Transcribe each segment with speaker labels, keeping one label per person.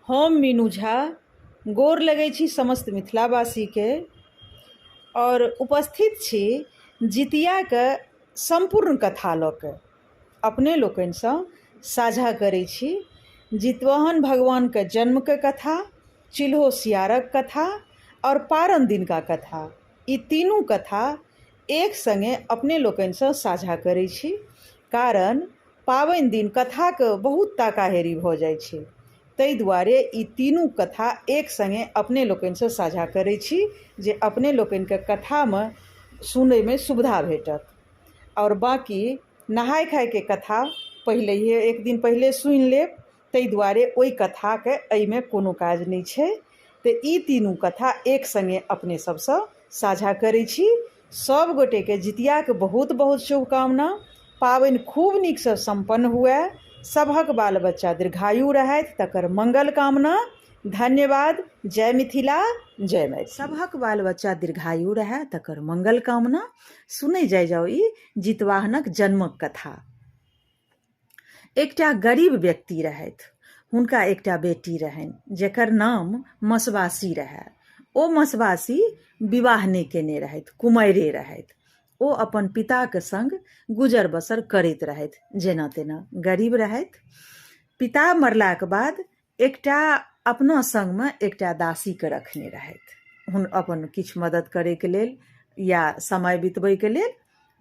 Speaker 1: हम मीनू झा गोर लगै छी समस्त मिथिलावासीके आओर उपस्थित छी जितियाके सम्पूर्ण कथा लऽ कऽ अपने लोकनिसँ साझा करै छी जितवाहन भगवानके जन्मके कथा, चिल्हो सियारक कथा आओर पारन दिनका कथा। ई तीनू कथा एक सङ्गे अपने लोकनिसँ साझा करै छी, कारण पाबनि दिन कथाके बहुत ताकाहेरी भऽ जाइ छै, ताहि दुआरे ई तीनू कथा एक सङ्गे अपने लोकनिसँ साझा करै छी जे अपने लोकनिके कथामे सुनैमे सुविधा भेटत। आओर बाँकी नहाय खायके कथा पहिलहिए एक दिन पहिले सुनि लेब, ताहि दुआरे ओहि कथाके एहिमे कोनो काज नहि छै। तऽ ई तीनू कथा एक सङ्गे अपने सभसँ साझा करै छी। सभ गोटेके जितियाके बहुत बहुत शुभकामना। पाबनि खूब नीकसँ सम्पन्न हुए, सभक बाल बच्चा दीर्घायु रहथि तकर मंगल कामना। धन्यवाद। जय मिथिला, जय मैथिली। सभक बाल बच्चा दीर्घायु रहए तकर मंगल कामना। सुनै जाइ जाउ ई जितवाहनक जन्मक कथा। एकटा गरीब व्यक्ति रहथि। हुनका एकटा बेटी रहनि जकर नाम मसवासी रहए। ओ मसवासी विवाह नहि केने रहथि, कुमारिए रहथि। ओ अपन पिताक संग गुजर बसर करैत रहथि जेना तेना, गरीब रहथि। पिता मरलाक बाद एकटा अपना संगमे एकटा दासीके रखने रहथि हुन अपन किछु मदद करैके लेल या समय बितबैके लेल।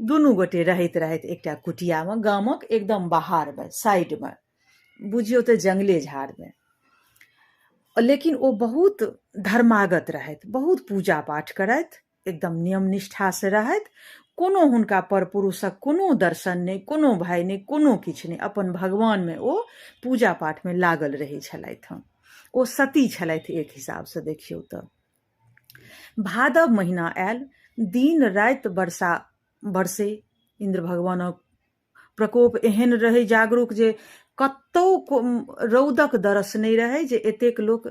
Speaker 1: दुनू गोटे रहैत रहथि एकटा कुटियामे गामक एकदम बाहरमे साइडमे, बुझियौ तऽ जङ्गले झाड़मे। लेकिन ओ बहुत धर्मागत रहथि, बहुत पूजा पाठ करथि, एकदम नियम निष्ठासँ रहथि। कोनो हुनका पर पुरुषक कोनो दर्शन नहि, कोनो भाय नहि, कोनो किछु नहि। अपन भगवानमे ओ पूजा पाठमे लागल रहै छलथि हँ। ओ सती छलथि एक हिसाबसँ देखियौ तऽ। भादव महीना आयल, दिन राति वर्षा बरसै। इन्द्र भगवानक प्रकोप एहन रहै जागरूक जे कतहु रौदक दरस नहि रहै जे एतेक लोक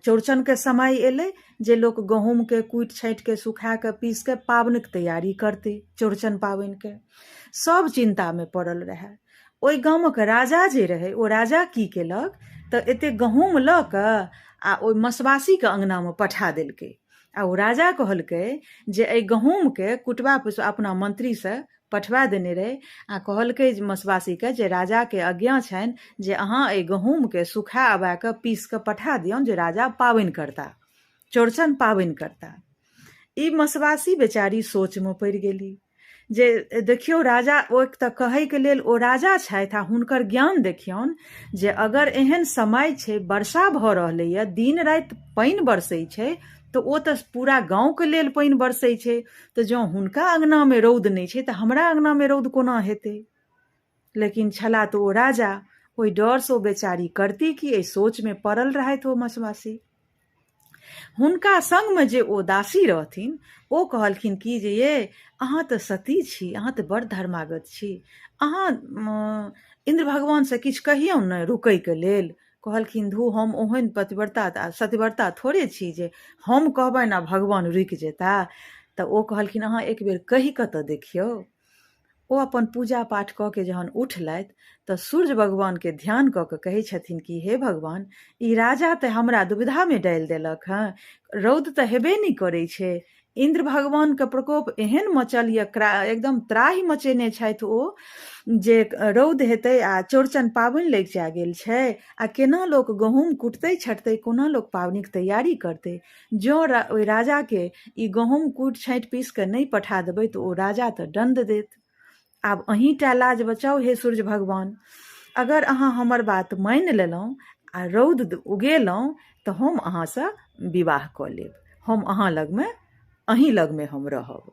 Speaker 1: चौड़चनके समय एलै जे लोक गहूँमके कुटि छाँटिके सुखाके पीसके पाबनिके तैयारी करतै। चौड़चन पाबनिके सब चिन्तामे पड़ल रहए। ओहि गामक राजा जे रहै ओ राजा की केलक तऽ एतेक गहूँम लऽ कऽ आ ओहि मसवासीके अङ्गनामे पठा देलकै। आ ओ राजा कहलकै जे एहि गहूँमके कुटबा पिसबा अपना मंत्रीसँ पठबा देने रहै आ कहलकै मसवासीके जे राजाके आज्ञा छनि जे अहाँ एहि गहूँमके सुखा अबा कऽ पीस कऽ पठा दियौन जे राजा पाबनि करता, चौड़चन पाबनि करता। ई मसवासी बेचारी सोचमे पड़ि गेली जे देखियौ राजा ओ तऽ कहैके लेल ओ राजा छथि आ हुनकर ज्ञान देखियौन जे अगर एहन समय छै, वर्षा भऽ रहलैए, दिन राति पानि बरसै छै, तऽ ओ तऽ पूरा गाँवके लेल पानि बरसै छै, तऽ जँ हुनका अङ्गनामे रौद नहि छै तऽ हमरा अङ्गनामे रौद कोना हेतै? लेकिन छला तऽ ओ राजा। ओहि डरसँ ओ बेचारी करती की, एहि सोचमे पड़ल रहथि ओ मसवासी। हुनका संगमे जे ओ दासी रहथिन ओ कहलखिन कि जे ये अहाँ तऽ सती छी, अहाँ तऽ बड़ धर्मागत छी, अहाँ इन्द्र भगवानसँ किछु कहियौ ने रुकैके लेल। कहलखिन धू, हम ओहन पतिव्रता सतिव्रता थोड़े छी जे हम कहबनि आ भगवान रुकि जेता। तऽ ओ कहलखिन अहाँ एक बेर कहि कऽ तऽ देखियौ। ओ अपन पूजा पाठ कऽ के जहन उठलथि तऽ सूर्य भगवानके ध्यान कऽ कऽ कहै छथिन कि हे भगवान, ई राजा तऽ हमरा दुविधामे डालि देलक हँ। रौद तऽ हेबे नहि करै छै, इन्द्र भगवानके प्रकोप एहन मचल यऽ, एकदम त्राहि मचेने छथि ओ जे रौद हेतै आ चौड़चन पाबनि लगिचा गेल छै आ केना लोक गहूँम कुटतै छटतै, कोना लोक पाबनिक तैयारी करतै? जँ ओहि राजाके ई गहूँम कुटि छाँटि पीस कऽ नहि पठा देबै तऽ ओ राजा तऽ दण्ड देत। आब अहीँटा लाज बचाउ हे सूर्य भगवान। अगर अहाँ हमर बात मानि लेलहुँ आ रौद उगेलहुँ तऽ हम अहाँसँ विवाह कऽ लेब। हम अहाँ लगमे, अहीँ लगमे हम रहब।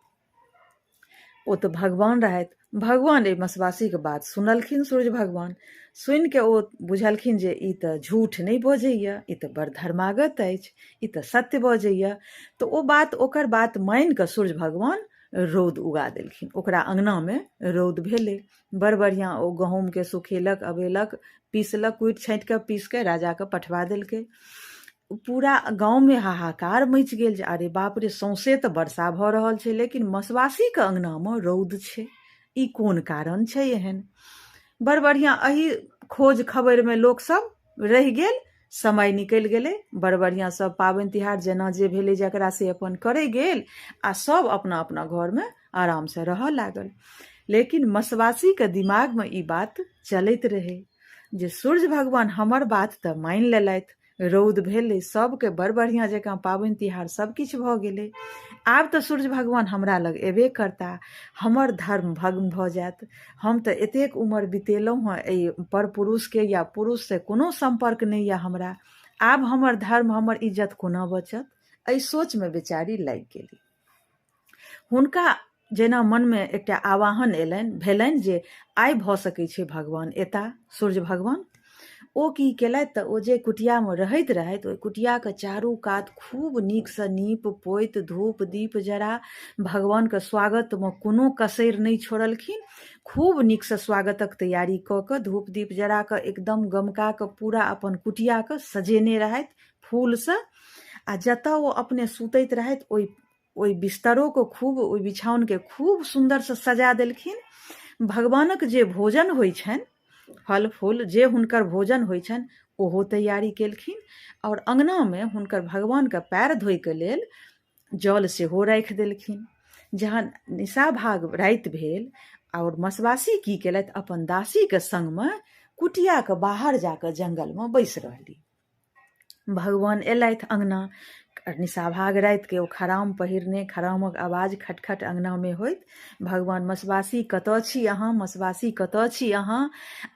Speaker 1: ओ तऽ भगवान रहथि। भगवान एहि मसवासीके बात सुनलखिन। सूर्य भगवान सुनिके ओ बुझलखिन जे ई तऽ झूठ नहि बजैए, ई तऽ बड़ धर्मागत अछि, ई तऽ सत्य बजैए। तऽ ओ बात ओकर बात मानिकऽ सूर्य भगवान रौद उगा देलखिन। ओकरा अङ्गनामे रौद भेलै। बड़ बढ़िआँ ओ गहूँमके सुखेलक अबेलक, पीसलक, कुटि छाँटि कऽ पीस कऽ राजाके पठबा देलकै। पूरा गाँवमे हाहाकार मचि गेल जे अरे बाप रे, सौँसे तऽ वर्षा भऽ रहल छै लेकिन मसवासीके अङ्गनामे रौद छै, ई कोन कारण छै एहन? बड़ बढ़िआँ एहि खोज खबरिमे लोकसभ रहि गेल। समय निकलि गेलै, बड़ बढ़िआँ सब पाबनि तिहार जेना जे भेलै जकरा से अपन करै गेल आ सब अपना अपना घरमे आरामसँ रहऽ लागल। लेकिन मसवासीके दिमागमे ई बात चलैत रहै जे सूर्य भगवान हमर बात तऽ मानि लेलथि, रौद भेलै, सबके बड़ बढ़िआँ जकाँ पाबनि तिहार सब किछु भऽ गेलै, आब तऽ सूर्य भगवान हमरा लग एबे करता, हमर धर्म भग्न भऽ जायत, हम तऽ एतेक उमर बितेलहुँ हँ एहि पर पुरुषके या पुरुषसँ कोनो सम्पर्क नहि यऽ हमरा, आब हमर धर्म हमर इज्जत कोना बचत, एहि सोचमे बेचारी लागि गेली। हुनका जेना मनमे एकटा आवाहन एलनि भेलनि जे आइ भऽ सकै छै भगवान एता, सूर्य भगवान। ओ की केलथि तऽ ओ जे कुटियामे रहैत रहथि ओहि कुटियाके चारू कात खूब नीकसँ नीप पोति धूप दीप जरा भगवानके स्वागतमे कोनो कसरि नहि छोड़लखिन। खूब नीकसँ स्वागतक तैयारी कऽ कऽ धूप दीप जरा कऽ एकदम गमका कऽ पूरा अपन कुटियाके सजेने रहथि फूलसँ। आ जतऽ ओ अपने सुतैत रहथि ओहि बिस्तरोके खूब, ओहि बिछाओनके खूब सुन्दरसँ सजा देलखिन। भगवानक जे भोजन होइ छनि, फल फूल जे हुनकर भोजन होइ छनि ओहो तैयारी केलखिन। आओर अङ्गनामे हुनकर भगवानके पैर धोइके लेल जल सेहो राखि देलखिन। जहन निशाभाग राति भेल आओर मसवासी की केलथि, अपन दासीके सङ्गमे कुटियाके बाहर जाकऽ जङ्गलमे बैसि रहली। भगवान एलथि अङ्गना, निशाभाग रातिके ओ खराम पहिरने, खरामक आवाज खटखट अङ्गनामे होइत, भगवान मसवासी कतऽ छी अहाँ, मसवासी कतऽ छी अहाँ,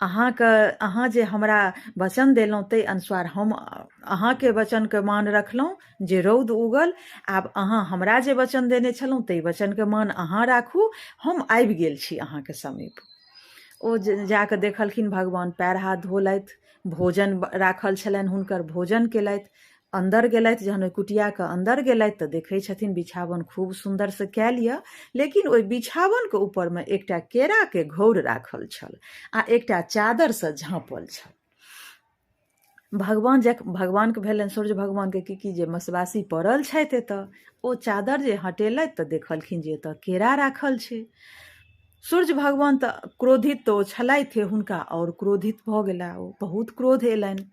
Speaker 1: अहाँके अहाँ जे हमरा वचन देलहुँ ताहि अनुसार हम अहाँके वचनके मान रखलहुँ जे रौद उगल, आब अहाँ हमरा जे वचन देने छलहुँ ताहि वचनके मान अहाँ राखू, हम आबि गेल छी अहाँके समीप। ओ जाकऽ देखलखिन भगवान पैर हाथ धोलथि, भोजन राखल छलनि हुनकर भोजन केलथि, अन्दर गेलथि। जहन ओहि कुटियाके अन्दर गेलथि तऽ देखै छथिन बिछावन खूब सुन्दरसँ कयल यऽ, लेकिन ओहि बिछावनके ऊपरमे एकटा केराके घौर राखल छल आ एकटा चादरसँ झाँपल छल। भगवान जख भगवानके भेलनि सूर्य भगवानके कि की जे मसवासी पड़ल छथि एतऽ, ओ चादर जे हटेलथि तऽ देखलखिन जे एतऽ केरा राखल छै। सूर्य भगवान तऽ क्रोधित तऽ ओ छलथि, हुनका आओर क्रोधित भऽ गेला, ओ बहुत क्रोध एलनि।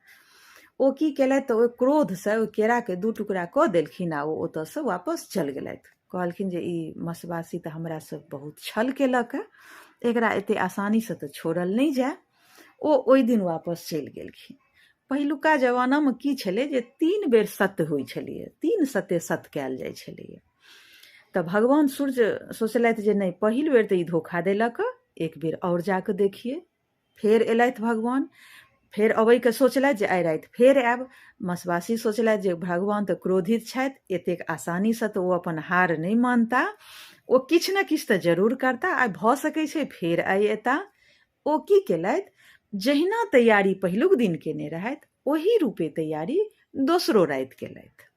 Speaker 1: ओ की केलथि तऽ ओहि क्रोधसँ ओहि केराके दू टुकड़ा कऽ देलखिन आ ओ ओतऽसँ वापस चलि गेलथि। कहलखिन जे ई मसवासी तऽ हमरासँ बहुत छल केलक, एकरा एते आसानीसँ तऽ छोड़ल नहि जाय। ओ ओहि दिन वापस चलि गेलखिन। पहिलुका जमानामे की छलै जे 3 बेर सत्य होइ छलैए, 3 सत्य सत्य कयल जाइ छलैए। तऽ भगवान सूर्य सोचलथि जे नहि, पहिल बेर तऽ ई धोखा देलक, एक बेर आओर जाकऽ देखिए। फेर एलथि भगवान, फेर अबैके सोचलथि जे आइ राति फेर आयब। मसवासी सोचलथि जे भगवान तऽ क्रोधित छथि, एतेक आसानीसँ तऽ ओ अपन हार नहि मानता, ओ किछु ने किछु तऽ जरूर करता, आइ भऽ सकै छै फेर आइ एता। ओ की केलथि, जहिना तैयारी पहिलुक दिन केने रहथि ओही रूपे तैयारी दोसरो राति केलथि।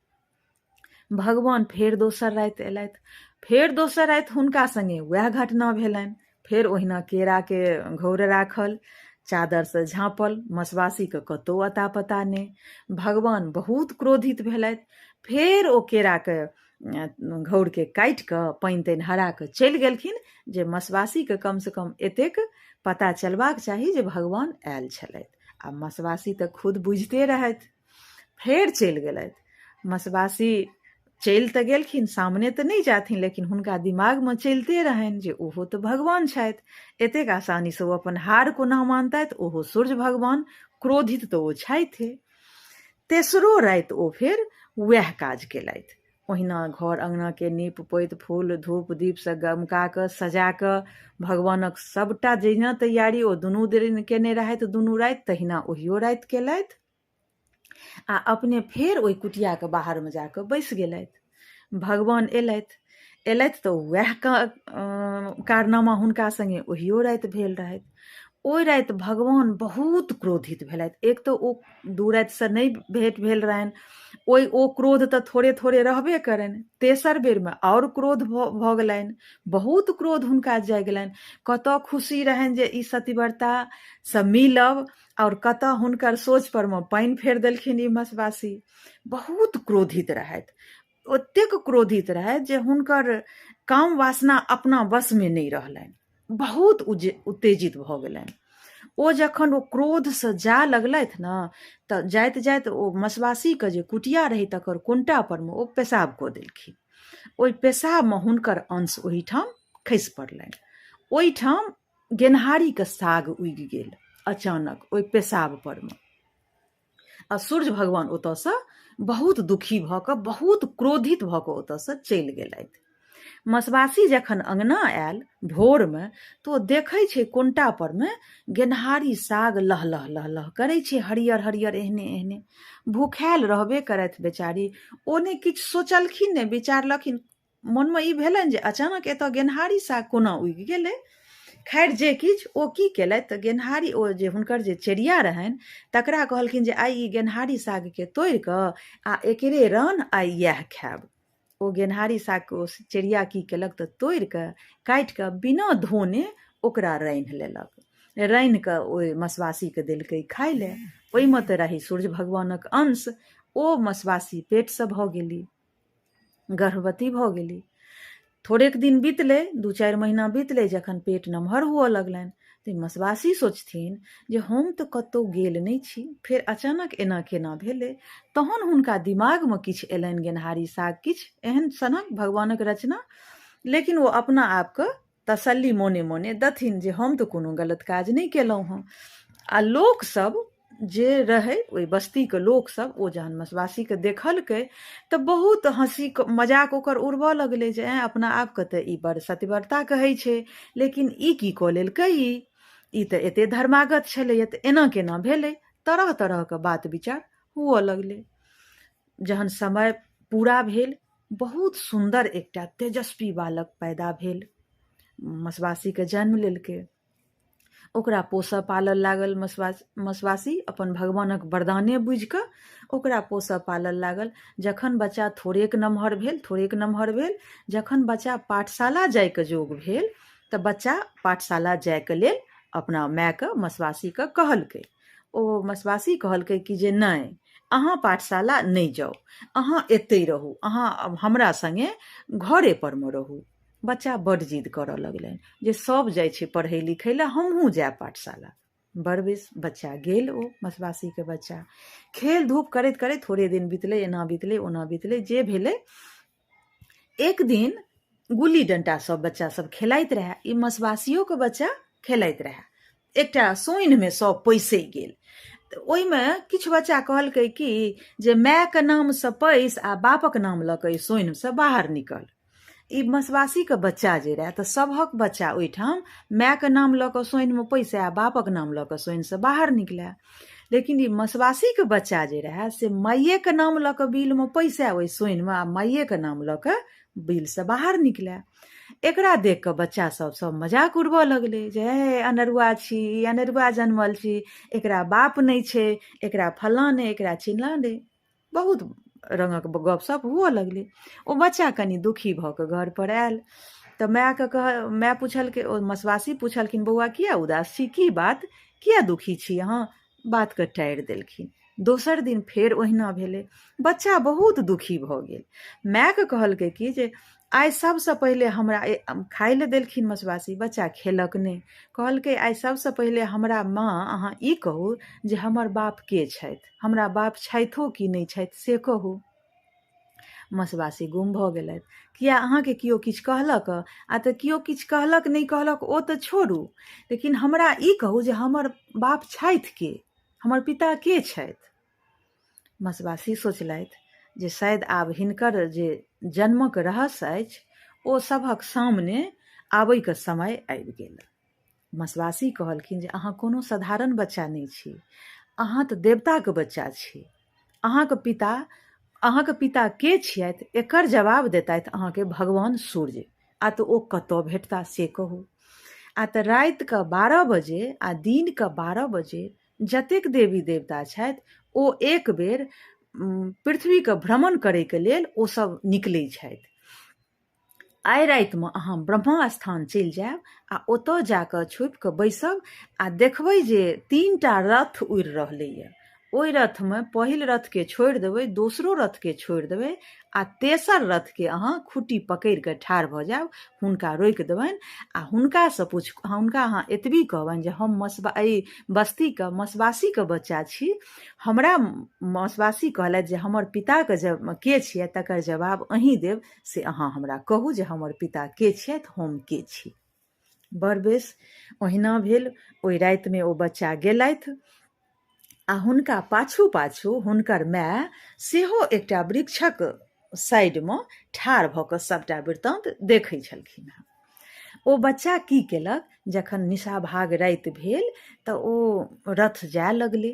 Speaker 1: भगवान फेर दोसर राति एलथि, फेर दोसर राति हुनका संगे वएह घटना भेलनि। फेर ओहिना केराके घौर राखल, चादरसँ झाँपल, मसवासीके कतहु अता पता नहि। भगवान बहुत क्रोधित भेलथि, फेर ओ केराके घौरके काटि कऽ पानि तानि हरा कऽ चलि गेलखिन जे मसवासीके कमसँ कम एतेक पता चलबाक चाही जे भगवान आयल छलथि। आ मसवासी तऽ खुद बुझिते रहथि, फेर चलि गेलथि। मसवासी चलि तऽ गेलखिन, सामने तऽ नहि जाथिन, लेकिन हुनका दिमागमे चलिते रहनि जे ओहो तऽ भगवान छथि, एतेक आसानीसँ ओ अपन हार कोना मानतथि, ओहो सूर्य भगवान, क्रोधित तऽ ओ छथिए। तेसरो राति ओ फेर वएह काज केलथि, ओहिना घर अङ्गनाके नीप पोति फूल धूप दीपसँ गमका कऽ सजा कऽ भगवानक सबटा जहिना तैयारी ओ दुनू दिन केने रहथि दुनू राति, तहिना ओहियो राति केलथि। आ अपने फेर ओहि कुटियाके बाहरमे जाकऽ बैस गेलथि। भगवान एलथि, एलथि तऽ वएह कारनामा हुनका सङ्गे ओहियो राति भेल रहथि। ओहि राति भगवान बहुत क्रोधित भेलथि। एक तऽ ओ दू रातिसँ नहि भेट भेल रहनि, ओहि ओ क्रोध तऽ थोड़े थोड़े रहबे करनि, तेसर बेरमे आओर क्रोध भऽ गेलनि, बहुत क्रोध हुनका जागि गेलनि। कतऽ खुशी रहनि जे ई सतीव्रतासँ मिलब, आओर कतऽ हुनकर सोच पर मे पानि फेर देलखिन ई मसवासी। बहुत क्रोधित रहथि, ओतेक क्रोधित रहथि जे हुनकर काम वासना अपना वशमे नहि रहलनि, बहुत उत्तेजित भऽ गेलनि। ओ जखन ओ क्रोधसँ जाय लगलथि ने तऽ जाइत जाइत ओ मसवासीके जे कुटिया रहै तकर कोनटा परमे ओ पेशाब कऽ देलखिन। ओहि पेशाबमे हुनकर अंश ओहिठाम खसि पड़लनि। ओहिठाम गेनहारीके साग उगि गेल अचानक ओहि पेशाब परमे। आ सूर्य भगवान ओतऽसँ बहुत दुखी भऽ कऽ बहुत क्रोधित भऽ कऽ ओतऽसँ चलि गेलथि। मसवासी जखन अङ्गना आयल भोरमे तऽ ओ देखै छै कोनटा परमे गेनहारी साग लहलह लहलह करै छै हरियर हरियर एहने एहने। भुखायल रहबे करथि बेचारी। ओ नहि किछु सोचलखिन नहि विचारलखिन। मोनमे ई भेलनि जे अचानक एतऽ गेनहारी साग कोना उगि गेलै। खैर जे किछु ओ की केलथि तऽ गेनहारी ओ जे हुनकर जे चेरिया रहनि तकरा कहलखिन जे आइ ई गेनहारी सागके तोड़ि कऽ आ एकरे रान्ह आइ इएह खायब। ओ गेनहारी सागके ओ चेरिया की केलक तऽ तोड़ि कऽ काटि कऽ बिना धोने ओकरा रान्हि लेलक। रान्हि कऽ ओहि मसवासीके देलकै खाय लए। ओहिमे तऽ रहै सूर्य भगवानक अंश। ओ मसवासी पेटसँ भऽ गेली, गर्भवती भऽ गेली। थोड़ेक दिन बितलै, 2-4 महीना बितलै, जखन पेट नमहर हुअ लगलनि तऽ मसवासी सोचथिन जे हम तऽ कतहु गेल नहि छी, फेर अचानक एना केना भेलै। तहन हुनका दिमागमे किछु एलनि गेनहारी साग किछु एहन सनक भगवानक रचना। लेकिन ओ अपना आपके तसल्ली मोने मोने दथिन जे हम तऽ कोनो गलत काज नहि केलहुँ हँ। आ लोकसभ जे रहै ओहि बस्तीके लोकसभ ओ जहन मसवासीके देखलकै तऽ बहुत हँसी मजाक ओकर उड़बऽ लगलै जे ऐँ अपना आपके तऽ ई बड़ सतिव्रता कहै छै, लेकिन ई की कऽ लेलकै ई? ई तऽ एते धर्मागत छलैए तऽ एना केना भेलै? तरह तरहके बात विचार हुअ लगलै। जहन समय पूरा भेल बहुत सुन्दर एकटा तेजस्वी बालक पैदा भेल। मसवासीके जन्म लेलकै। ओकरा पोसऽ पालऽ लागल मसवासी अपन भगवानक वरदाने बुझि कऽ ओकरा पोसऽ पालऽ लागल। जखन बच्चा थोड़ेक नमहर भेल थोड़ेक नमहर भेल जखन बच्चा पाठशाला जाइके जोग भेल तऽ बच्चा पाठशाला जाइके लेल अपना मायके मसवासीके कहलकै। ओ मसवासी कहलकै कि जे नहि, अहाँ पाठशाला नहि जाउ, अहाँ एतहि रहू, अहाँ हमरा सङ्गे घरे परमे रहू। बच्चा बड्ड जिद करऽ लगलनि जे सब जाइ छै पढ़ै लिखै लए, हमहूँ जायब पाठशाला। बड़ बेस बच्चा गेल ओ मसवासीके बच्चा। खेल धूप करैत करैत थोड़े दिन बितलै, एना बितलै ओना बितलै, जे भेलै। एक दिन गुल्ली डण्टा सब बच्चा सब खेलाइत रहए, ई मसवासियोके बच्चा खेलाइत रहए। एकटा सोइनमे सब पैसि गेल। तऽ ओहिमे किछु बच्चा कहलकै कि जे मायके नामसँ पैसि आ बापक नाम लऽ कऽ ई सोइनसँ बाहर निकल। ई मसवासीके बच्चा जे रहए तऽ सभक बच्चा ओहिठाम मायके नाम लऽ कऽ सोइनमे पैसए आ बापक नाम लऽ कऽ सोइनसँ बाहर निकलए। लेकिन ई मसवासीके बच्चा जे रहए से माइएके नाम लऽ कऽ बिलमे पैसए ओहि सोइनमे आ माइएके नाम लऽ कऽ बिलसँ बाहर निकलए। एकरा देख कऽ बच्चा सब सब मजाक उड़बऽ लगलै जे हे अनरुआ छी, ई अनरुआ जनमल छी, एकरा बाप नहि छै, एकरा फलाँ नहि, एकरा चिल्लाँ नहि। बहुत रङ्गक गपशप हुअ लगलै। ओ बच्चा कनि दुखी भऽ कऽ घरपर आयल तऽ मायके कह माय पुछलकै, ओ मसवासी पुछलखिन बौआ किया उदास छी, की बात, किया दुखी छी अहाँ? बातके टारि देलखिन। दोसर दिन फेर ओहिना भेलै। बच्चा बहुत दुखी भऽ गेल। मायके कहलकै कि जे आइ सबसँ पहिले हमरा खाय लए देलखिन मसवासी, बच्चा खेलक नहि। कहलकै आइ सबसँ पहिले हमरा माँ अहाँ ई कहू जे हमर बाप के छथि, हमरा बाप छथिओ कि नहि छथि से कहू। मसवासी गुम भऽ गेलथि। किया अहाँके केओ किछु कहलक? आ तऽ केओ किछु कहलक नहि कहलक ओ तऽ छोड़ू, लेकिन हमरा ई कहू जे हमर बाप छथि के, हमर पिता के छथि? मसवासी सोचलथि जे शायद आब हिनकर जे जन्मक रहस्य अछि ओ सभक सामने आबैके समय आबि गेल। मसवासी कहलखिन जे अहाँ कोनो साधारण बच्चा नहि छी, अहाँ तऽ देवताके बच्चा छी। अहाँके पिता के छियथि एकर जवाब देतथि अहाँके भगवान सूर्य। आ तऽ ओ कतऽ भेटता से कहू। आ तऽ रातिके 12 बजे आ दिनके 12 बजे जतेक देवी देवता छथि ओ एक बेर पृथ्वीके भ्रमण करैके लेल ओ सब निकलै छथि। आइ रातिमे अहाँ ब्रह्मा स्थान चलि जायब आ ओतऽ जाकऽ छुपिकऽ बैसब आ देखबै जे 3 टा रथ उड़ि रहलैए। ओहि रथमे पहिल रथके छोड़ि देबै, दोसरो रथके छोड़ि देबै आ तेसर रथके अहाँ खुट्टी पकड़ि कऽ ठाढ़ भऽ जायब, हुनका रोकि देबनि आ हुनकासँ पूछ, हुनका अहाँ एतबी कहबनि जे हम मसबा एहि बस्तीके मसबासीके बच्चा छी, हमरा मसबासी कहलथि जे हमर पिताके जे के छियै तकर जवाब अहीँ देब, से अहाँ हमरा कहू जे हमर पिता के छियथि, हम के छी। बड़ बेस, ओहिना भेल। ओहि रातिमे ओ बच्चा गेलथि आ हुनका पाछू पाछू हुनकर माय सेहो एकटा वृक्षक साइडमे ठाढ़ भऽ कऽ सभटा वृत्तान्त देखै छलखिन हेँ। ओ बच्चा की केलक, जखन निशाभाग राति भेल तऽ ओ रथ जाय लगलै।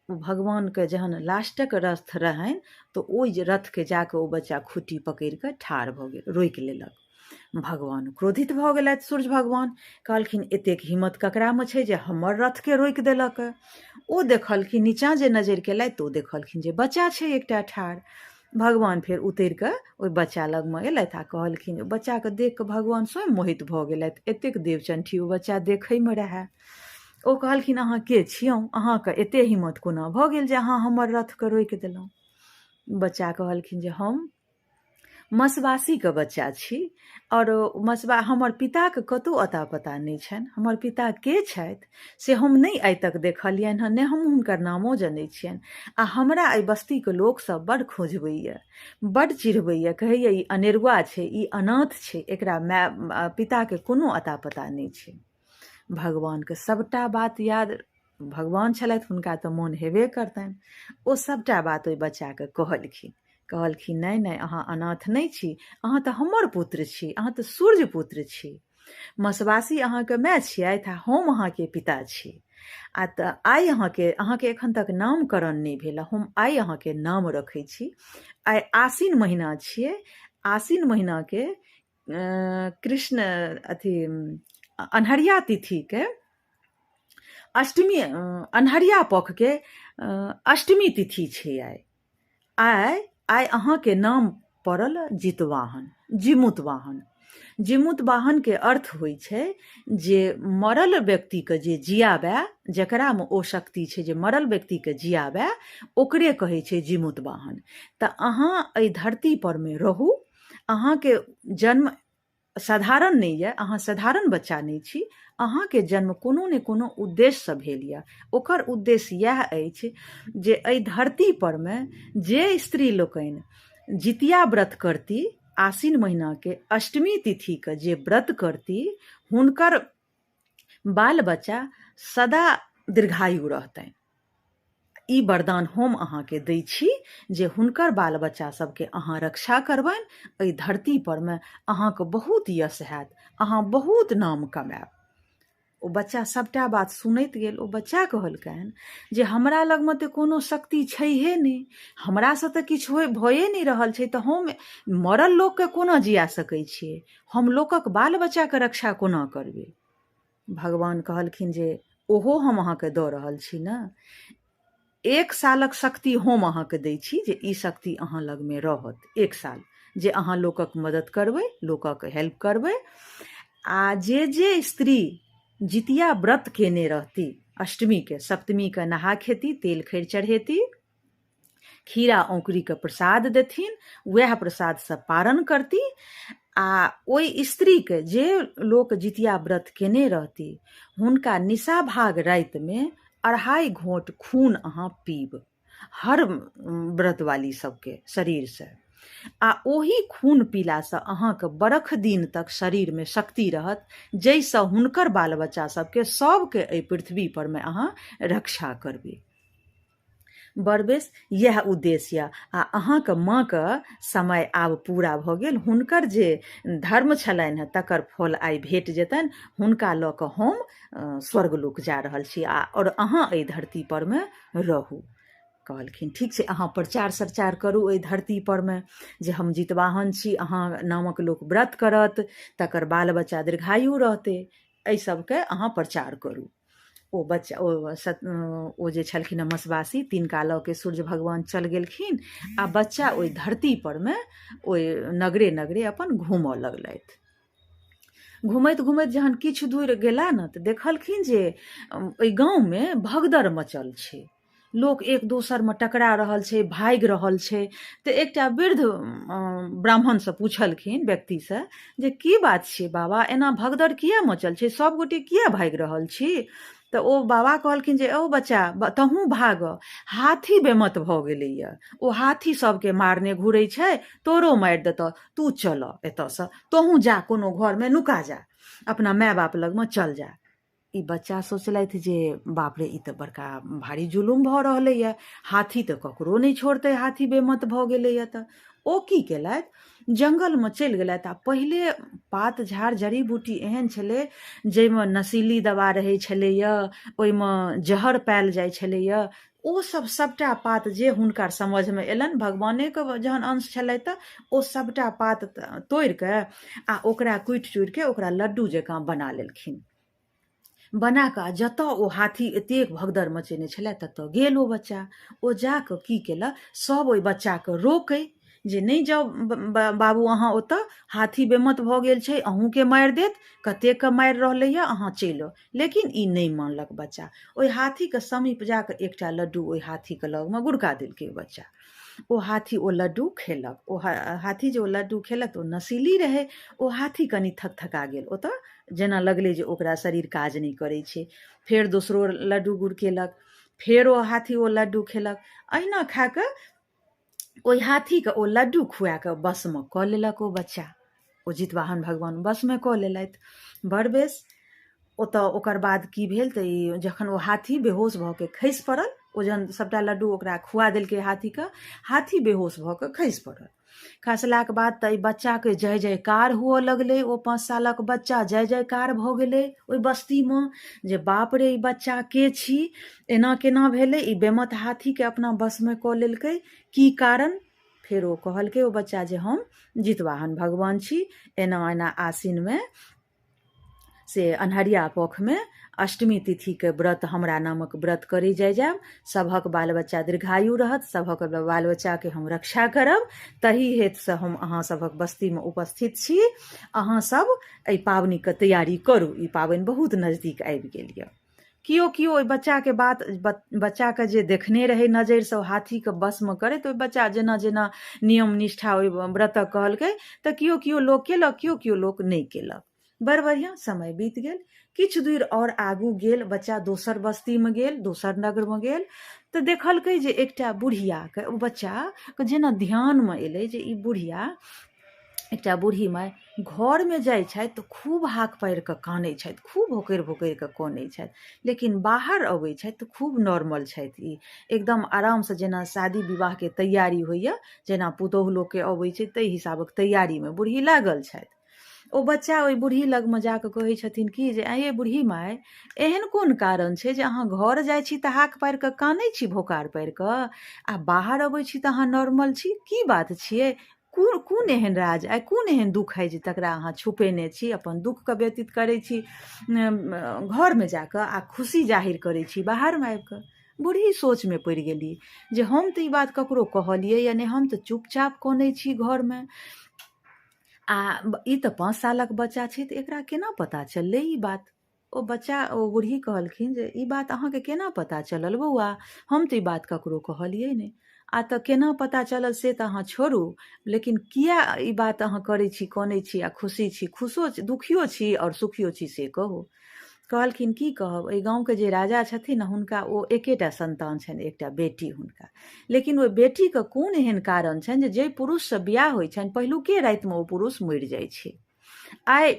Speaker 1: ओ भगवानके जहन लास्टक रथ रहनि तऽ ओहि रथके जाकऽ ओ बच्चा खुट्टी पकड़ि कऽ ठाढ़ भऽ गेल, रोकि लेलक। भगवान क्रोधित भऽ गेलथि, सूर्य भगवान कहलखिन एतेक हिम्मत ककरामे छै जे हमर रथके रोकि देलक। ओ देखलखिन, नीचाँ जे नजरि केलथि तऽ ओ देखलखिन जे बच्चा छै एकटा ठाढ़। भगवान फेर उतरि कऽ ओहि बच्चा लगमे एलथि आ कहलखिन, बच्चाके देख कऽ भगवान स्वयं मोहित भऽ गेलथि, एतेक देवचंठी ओ बच्चा देखैमे रहए। ओ कहलखिन अहाँ के छियौ, अहाँके एते हिम्मत कोना भऽ गेल जे अहाँ हमर रथके रोकि देलहुँ। बच्चा कहलखिन जे हम मसवासीके बच्चा छी आओर मसबा हमर पिताके कतहु अता पता नहि छनि, हमर पिता के छथि से हम नहि आइ तक देखलियनि हँ, नहि हम हुनकर नामो जनै छियनि आ हमरा एहि बस्तीके लोकसभ बड्ड खोजबैए, बड्ड चिढ़बैए, कहैए ई अनेरुआ छै, ई अनाथ छै, एकरा माय पिताके कोनो अता पता नहि छै। भगवानके सभटा बात याद, भगवान छलथि हुनका तऽ मोन हेबे करतनि, ओ सभटा बात ओहि बच्चाके कहलखिन। कहलखिन नहि नहि, अहाँ अनाथ नहि छी, अहाँ तऽ हमर पुत्र छी, अहाँ तऽ सूर्य पुत्र छी, मसवासी अहाँके माय छियथि आ हम अहाँके पिता छी। आ तऽ आइ अहाँके एखन तक नामकरण नहि भेल, हम आइ अहाँके नाम रखै छी। आइ आसिन महीना छियै, आसिन महीनाके कृष्ण अथी अन्हरिया तिथिके अष्टमी, अन्हरिया पखके अष्टमी तिथि छै आइ। आइ आइ अहाँके नाम पड़ल जितवाहन, जिमुतवाहन। जिमुतवाहनके अर्थ होइ छै जे मरल व्यक्तिके जे जियाबए, जकरामे ओ शक्ति छै जे मरल व्यक्तिके जियाबए, ओकरे कहै छै जिमुतवाहन। तऽ अहाँ एहि धरती परमे रहू, अहाँके जन्म साधारण नहि यऽ, अहाँ साधारण बच्चा नहि छी, अहाँके जन्म कोनो ने कोनो उद्देश्यसँ भेल यऽ। ओकर उद्देश्य इएह अछि जे एहि धरती परमे जे स्त्री लोकनि जितिया व्रत करती, आसिन महीनाके अष्टमी तिथिके जे व्रत करती, हुनकर बाल बच्चा सदा दीर्घायु रहतनि। ई वरदान हम अहाँके दै छी जे हुनकर बाल बच्चा सबके अहाँ रक्षा करबनि, एहि धरती परमे अहाँके बहुत यश हैत, अहाँ बहुत नाम कमायब। ओ बच्चा सभटा बात सुनैत गेल। ओ बच्चा कहलकनि जे हमरा लगमे तऽ कोनो शक्ति छैहे नहि, हमरासँ तऽ किछु होइ भए नहि रहल छै, तऽ हम मरल लोकके कोना जिया सकै छियै, हम लोकक बाल बच्चाके रक्षा कोना करबै। भगवान कहलखिन जे ओहो हम अहाँके दऽ रहल छी ने, 1 सालक शक्ति हम अहाँके दै छी जे ई शक्ति अहाँ लगमे रहत 1 साल, जे अहाँ लोकक मदद करबै, लोकक हेल्प करबै। आ जे जे स्त्री जितिया व्रत केने रहती, अष्टमीके सप्तमीके नहा खेती, तेल खैर चढ़ेती, खीरा औंकरीके प्रसाद देथिन, वएह प्रसादसँ पारण करती। आ ओहि स्त्रीके जे लोक जितिया व्रत केने रहती हुनका निशाभाग रातिमे 2.5 घोंट खून अहाँ पीब, हर व्रतवाली सबके शरीरसँ। आ ओहि खून पीलासँ अहाँके बरख दिन तक शरीरमे शक्ति रहत, जाहिसँ हुनकर बाल बच्चा सबके सबके एहि पृथ्वी परमे अहाँ रक्षा करबै। बड़ बेस इएह उद्देश्य यऽ। आ अहाँके माँके समय आब पूरा भऽ गेल, हुनकर जे धर्म छलनि हेँ तकर फल आइ भेट जेतनि, हुनका लऽ कऽ हम स्वर्गलोक जा रहल छी आ आओर अहाँ एहि धरती परमे रहू। कहलखिन ठीक छै, अहाँ प्रचार सरचार करू एहि धरती परमे जे हम जितवाहन छी, अहाँ नामक लोक व्रत करत तकर बाल बच्चा दीर्घायु रहतै, एहि सबके अहाँ प्रचार करू। ओ बच्चा ओ सत ओ जे छलखिन हँ मसवासी, तिनका लऽ के सूर्य भगवान चल गेलखिन आ बच्चा ओहि धरती परमे ओहि नगरे नगरे अपन घूमऽ लगलथि। घुमैत घुमैत जहन किछु दूर गेला ने तऽ देखलखिन जे ओहि गाँवमे भगदड़ मचल छै, लोक एक दोसरमे टकरा रहल छै, भागि रहल छै। तऽ एकटा वृद्ध ब्राह्मणसँ पुछलखिन व्यक्तिसँ जे की बात छियै बाबा, एना भगदड़ किया मचल छै, सभगोटे किया भागि रहल छी? तऽ ओ बाबा कहलखिन जे औ बच्चा, तहूँ भाग, हाथी बेमत भऽ गेलैए, ओ हाथी सबके मारने घुरै छै, तोरो मारि देतऽ, तू चल एतऽसँ, तोहूँ जा कोनो घरमे नुका जा, अपना माय बाप लगमे चल जा। ई बच्चा सोचलथि जे बाप रे, ई तऽ बड़का भारी जुलुम भऽ रहलैए, हाथी तऽ ककरो नहि छोड़तै, हाथी बेमत भऽ गेलैए। तऽ ओ की केलथि, जङ्गलमे चलि गेलथि। आ पहिले पात झाड़ जड़ी बूटी एहन छलै जाहिमे नशीली दवा रहै छलैए, ओहिमे जहर पायल जाइ छलैए। ओ सब सबटा पात जे हुनका समझमे एलनि, भगवानेके जहन अंश छलै, तऽ ओ सबटा पात तोड़िके आ ओकरा कुटि चुड़िके ओकरा लड्डू जकाँ बना लेलखिन। बना कऽ जतऽ ओ हाथी एतेक भगदड़ मचेने छलै ततऽ गेल ओ बच्चा। ओ जा कऽ की केलक, सब ओहि बच्चाके रोकै जे नहि जाउ बाबू अहाँ ओतऽ, हाथी बेमत भऽ गेल छै, अहूँके मारि देत, कतेकके मारि रहलैए, अहाँ चलि आउ। लेकिन ई नहि मानलक बच्चा। ओहि हाथीके समीप जा कऽ एकटा लड्डू ओहि हाथीके लगमे गुड़का देलकै ओ बच्चा। ओ हाथी ओ लड्डू खेलक। ओ हाथी जे ओ लड्डू खेलक तऽ ओ नशीली रहै। ओ हाथी कनि थकथका गेल, ओतऽ जेना लगलै जे ओकरा शरीर काज नहि करै छै। फेर दोसरो लड्डू गुड़केलक, फेर ओ हाथी ओ लड्डू खेलक। अहिना खा कऽ ओहि हाथीके ओ लड्डू खुआ कऽ बसमे कऽ लेलक ओ बच्चा। ओ जितवाहन भगवान बसमे कऽ लेलथि। बड़ बेस। ओतऽ ओकर बाद की भेल तऽ ई जखन ओ हाथी बेहोश भऽ कऽ खसि पड़ल, ओ जहन सभटा लड्डू ओकरा खुआ देलकै हाथीके, हाथी बेहोश भऽ कऽ खसि पड़ल। खसलाके बाद तऽ एहि बच्चाके जय जयकार हुअ लगलै। ओ 5 सालक बच्चा जय जयकार भऽ गेलै ओहि बस्तीमे जे बाप रे, ई बच्चा के छी, एना केना भेलै, ई बेमत हाथीके अपना बसमे कऽ लेलकै, की कारण? फेर ओ कहलकै ओ बच्चा जे हम जितवाहन भगवान छी, एना एना आसिनमे से अन्हरिया पखमे अष्टमी तिथिके व्रत, हमरा नामक व्रत करै जाइ जायब, सभक बाल बच्चा दीर्घायु रहत, सभक बाल बच्चाके हम रक्षा करब, तही हेतुसँ हम अहाँ सभक बस्तीमे उपस्थित छी। अहाँ सब एहि पाबनिके तैयारी करू, ई पाबनि बहुत नजदीक आबि गेल यऽ। केओ केओ ओहि बच्चाके बात, बच्चाके जे देखने रहै नजरिसँ हाथीके बसमे करैत, ओहि बच्चा जेना जेना नियम निष्ठा ओहि व्रतक कहलकै तऽ केओ केओ लोक केलक, केओ केओ लोक नहि केलक। बड़ बढ़िआँ समय बीत गेल। किछु दूर आओर आगू गेल बच्चा, दोसर बस्तीमे गेल, दोसर नगरमे गेल तऽ देखलकै जे एकटा बुढ़ियाके, ओ बच्चाके जेना ध्यानमे एलै जे ई बुढ़िया, एकटा बूढ़ी माय घरमे जाइ छथि तऽ खूब हाक पारि कऽ कानै छथि, खूब भोकरि भोकरि कऽ कनै छथि, लेकिन बाहर अबै छथि तऽ खूब नॉर्मल छथि, ई एकदम आरामसँ, जेना शादी विवाहके तैयारी होइए, जेना पुतोहु लोकके अबै छै ताहि हिसाबक तैयारीमे बूढ़ी लागल छथि। ओ बच्चा ओहि बूढ़ी लगमे जा कऽ कहै छथिन कि जे आँय ये बूढ़ी माय, एहन कोन कारण छै जे अहाँ घर जाइ छी तऽ हाक पारि कऽ कानै छी, भोकार पारि कऽ, आ बाहर अबै छी तऽ अहाँ नॉर्मल छी, की बात छियै? कोन कोन एहन राज आइ, कोन एहन दुःख हइ जे तकरा अहाँ छुपेने छी, अपन दुःखके व्यतीत करै छी घरमे जाकऽ आ खुशी जाहिर करै छी बाहरमे आबिकऽ? बूढ़ी सोचमे पड़ि गेली जे हम तऽ ई बात ककरो कहलियै या नहि, हम तऽ चुपचाप कनै छी घरमे, आ ई तऽ 5 सालक बच्चा छै, तऽ एकरा केना पता चललै ई बात? ओ बच्चा, ओ बूढ़ी कहलखिन जे ई बात अहाँके केना पता चलल बौआ? हम तऽ ई बात ककरो कहलियै नहि। आ तऽ केना पता चलल से तऽ अहाँ छोड़ू, लेकिन किया ई बात अहाँ करै छी, कनै छी आ खुशी छी, खुशो दुखियो छी आओर सुखियो छी, से कहू। कहलखिन की कहब, एहि गाँवके जे राजा छथिन ने, हुनका ओ एकेटा संतान छनि, एकटा बेटी हुनका। लेकिन ओहि बेटीके कोन एहन कारण छनि जे जाहि पुरुषसँ बियाह होइ छनि पहिलुके रातिमे ओ पुरुष मरि जाइ छै। आइ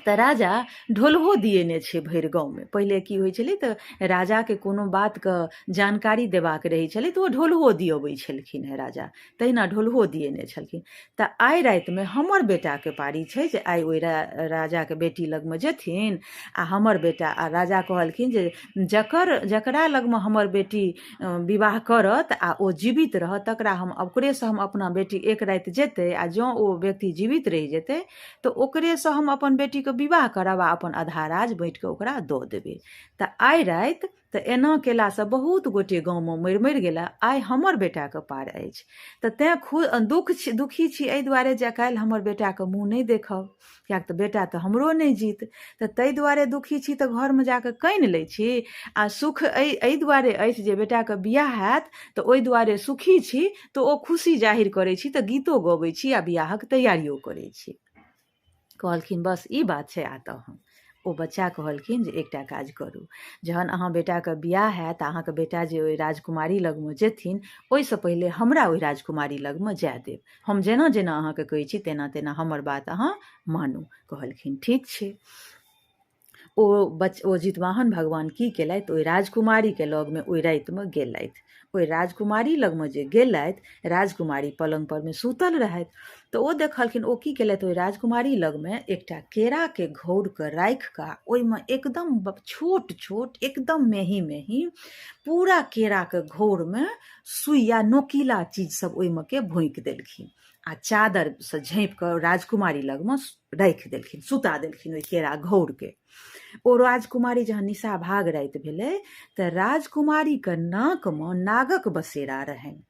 Speaker 1: तऽ राजा ढोलहो दिएने छै भरि गाँवमे। पहिले की होइ छलै तऽ राजाके कोनो बातके जानकारी देबाक रहै छलै तऽ ओ ढोलहो दिअबै छलखिन हेँ राजा, तहिना ढोलहो दिएने छलखिन। तऽ आइ रातिमे हमर बेटाके पारी छै जे आइ ओहि राजाके बेटी लगमे जेथिन आ हमर बेटा, आ राजा कहलखिन जे जकर जकरा लगमे हमर बेटी विवाह करत आ ओ जीवित रहत तकरा हम, ओकरेसँ हम अपना बेटी एक राति जेतै, आ जँ ओ व्यक्ति जीवित रहि जेतै तऽ ओकरेसँ हम अपन बेटीके विवाह करब आ अपन आधा राज बाँटिकऽ ओकरा दऽ देबै। तऽ आइ राति तऽ एना केलासँ बहुत गोटे गाँवमे मरि मरि गेला, आइ हमर बेटाके पार अछि। तऽ तेँ दुख छी, दुखी छी एहि दुआरे जे काल्हि हमर बेटाके मुँह नहि देखब, किएक तऽ बेटा तऽ हमरो नहि जीत। तऽ ताहि दुआरे दुखी छी तऽ घरमे जाकऽ कानि लै छी, आ सुख एहि दुआरे अछि जे बेटाके बियाह हैत तऽ ओहि दुआरे सुखी छी, तऽ ओ खुशी जाहिर करै छी तऽ गीतो गबै छी आ बियाहक तैयारियो करै छी। कहलखिन बस ई बात छै। आ तहन ओ बच्चा कहलखिन जे एकटा काज करू, जहन अहाँ बेटाके बियाह हैत, अहाँके बेटा जे ओहि राजकुमारी लगमे जेथिन, ओहिसँ पहिले हमरा ओहि राजकुमारी लगमे जाय देब। हम जेना जेना अहाँके कहै छी तेना तेना हमर बात अहाँ मानू। कहलखिन ठीक छै। ओ जितवाहन भगवान की केलथि, ओहि राजकुमारीके लगमे ओहि रातिमे गेलथि। ओहि राजकुमारी लगमे जे गेलथि, राजकुमारी पलङ्ग परमे सुतल रहथि, तऽ ओ देखलखिन। ओ की केलथि, ओहि राजकुमारी लगमे एकटा केराके घौरके राखि कऽ ओहिमे एकदम छोट छोट, एकदम मेही मेही, पूरा केराके घौरमे सुइया नोकीला चीज सब ओहिमे के भोँकि देलखिन आ चादरसँ झाँपि कऽ राजकुमारी लगमे राखि देलखिन, सुता देलखिन ओहि केरा घौरके। ओ राजकुमारी जहन निशा भाग राति भेलै तऽ राजकुमारीके नाकमे नागक बसेरा रहनि,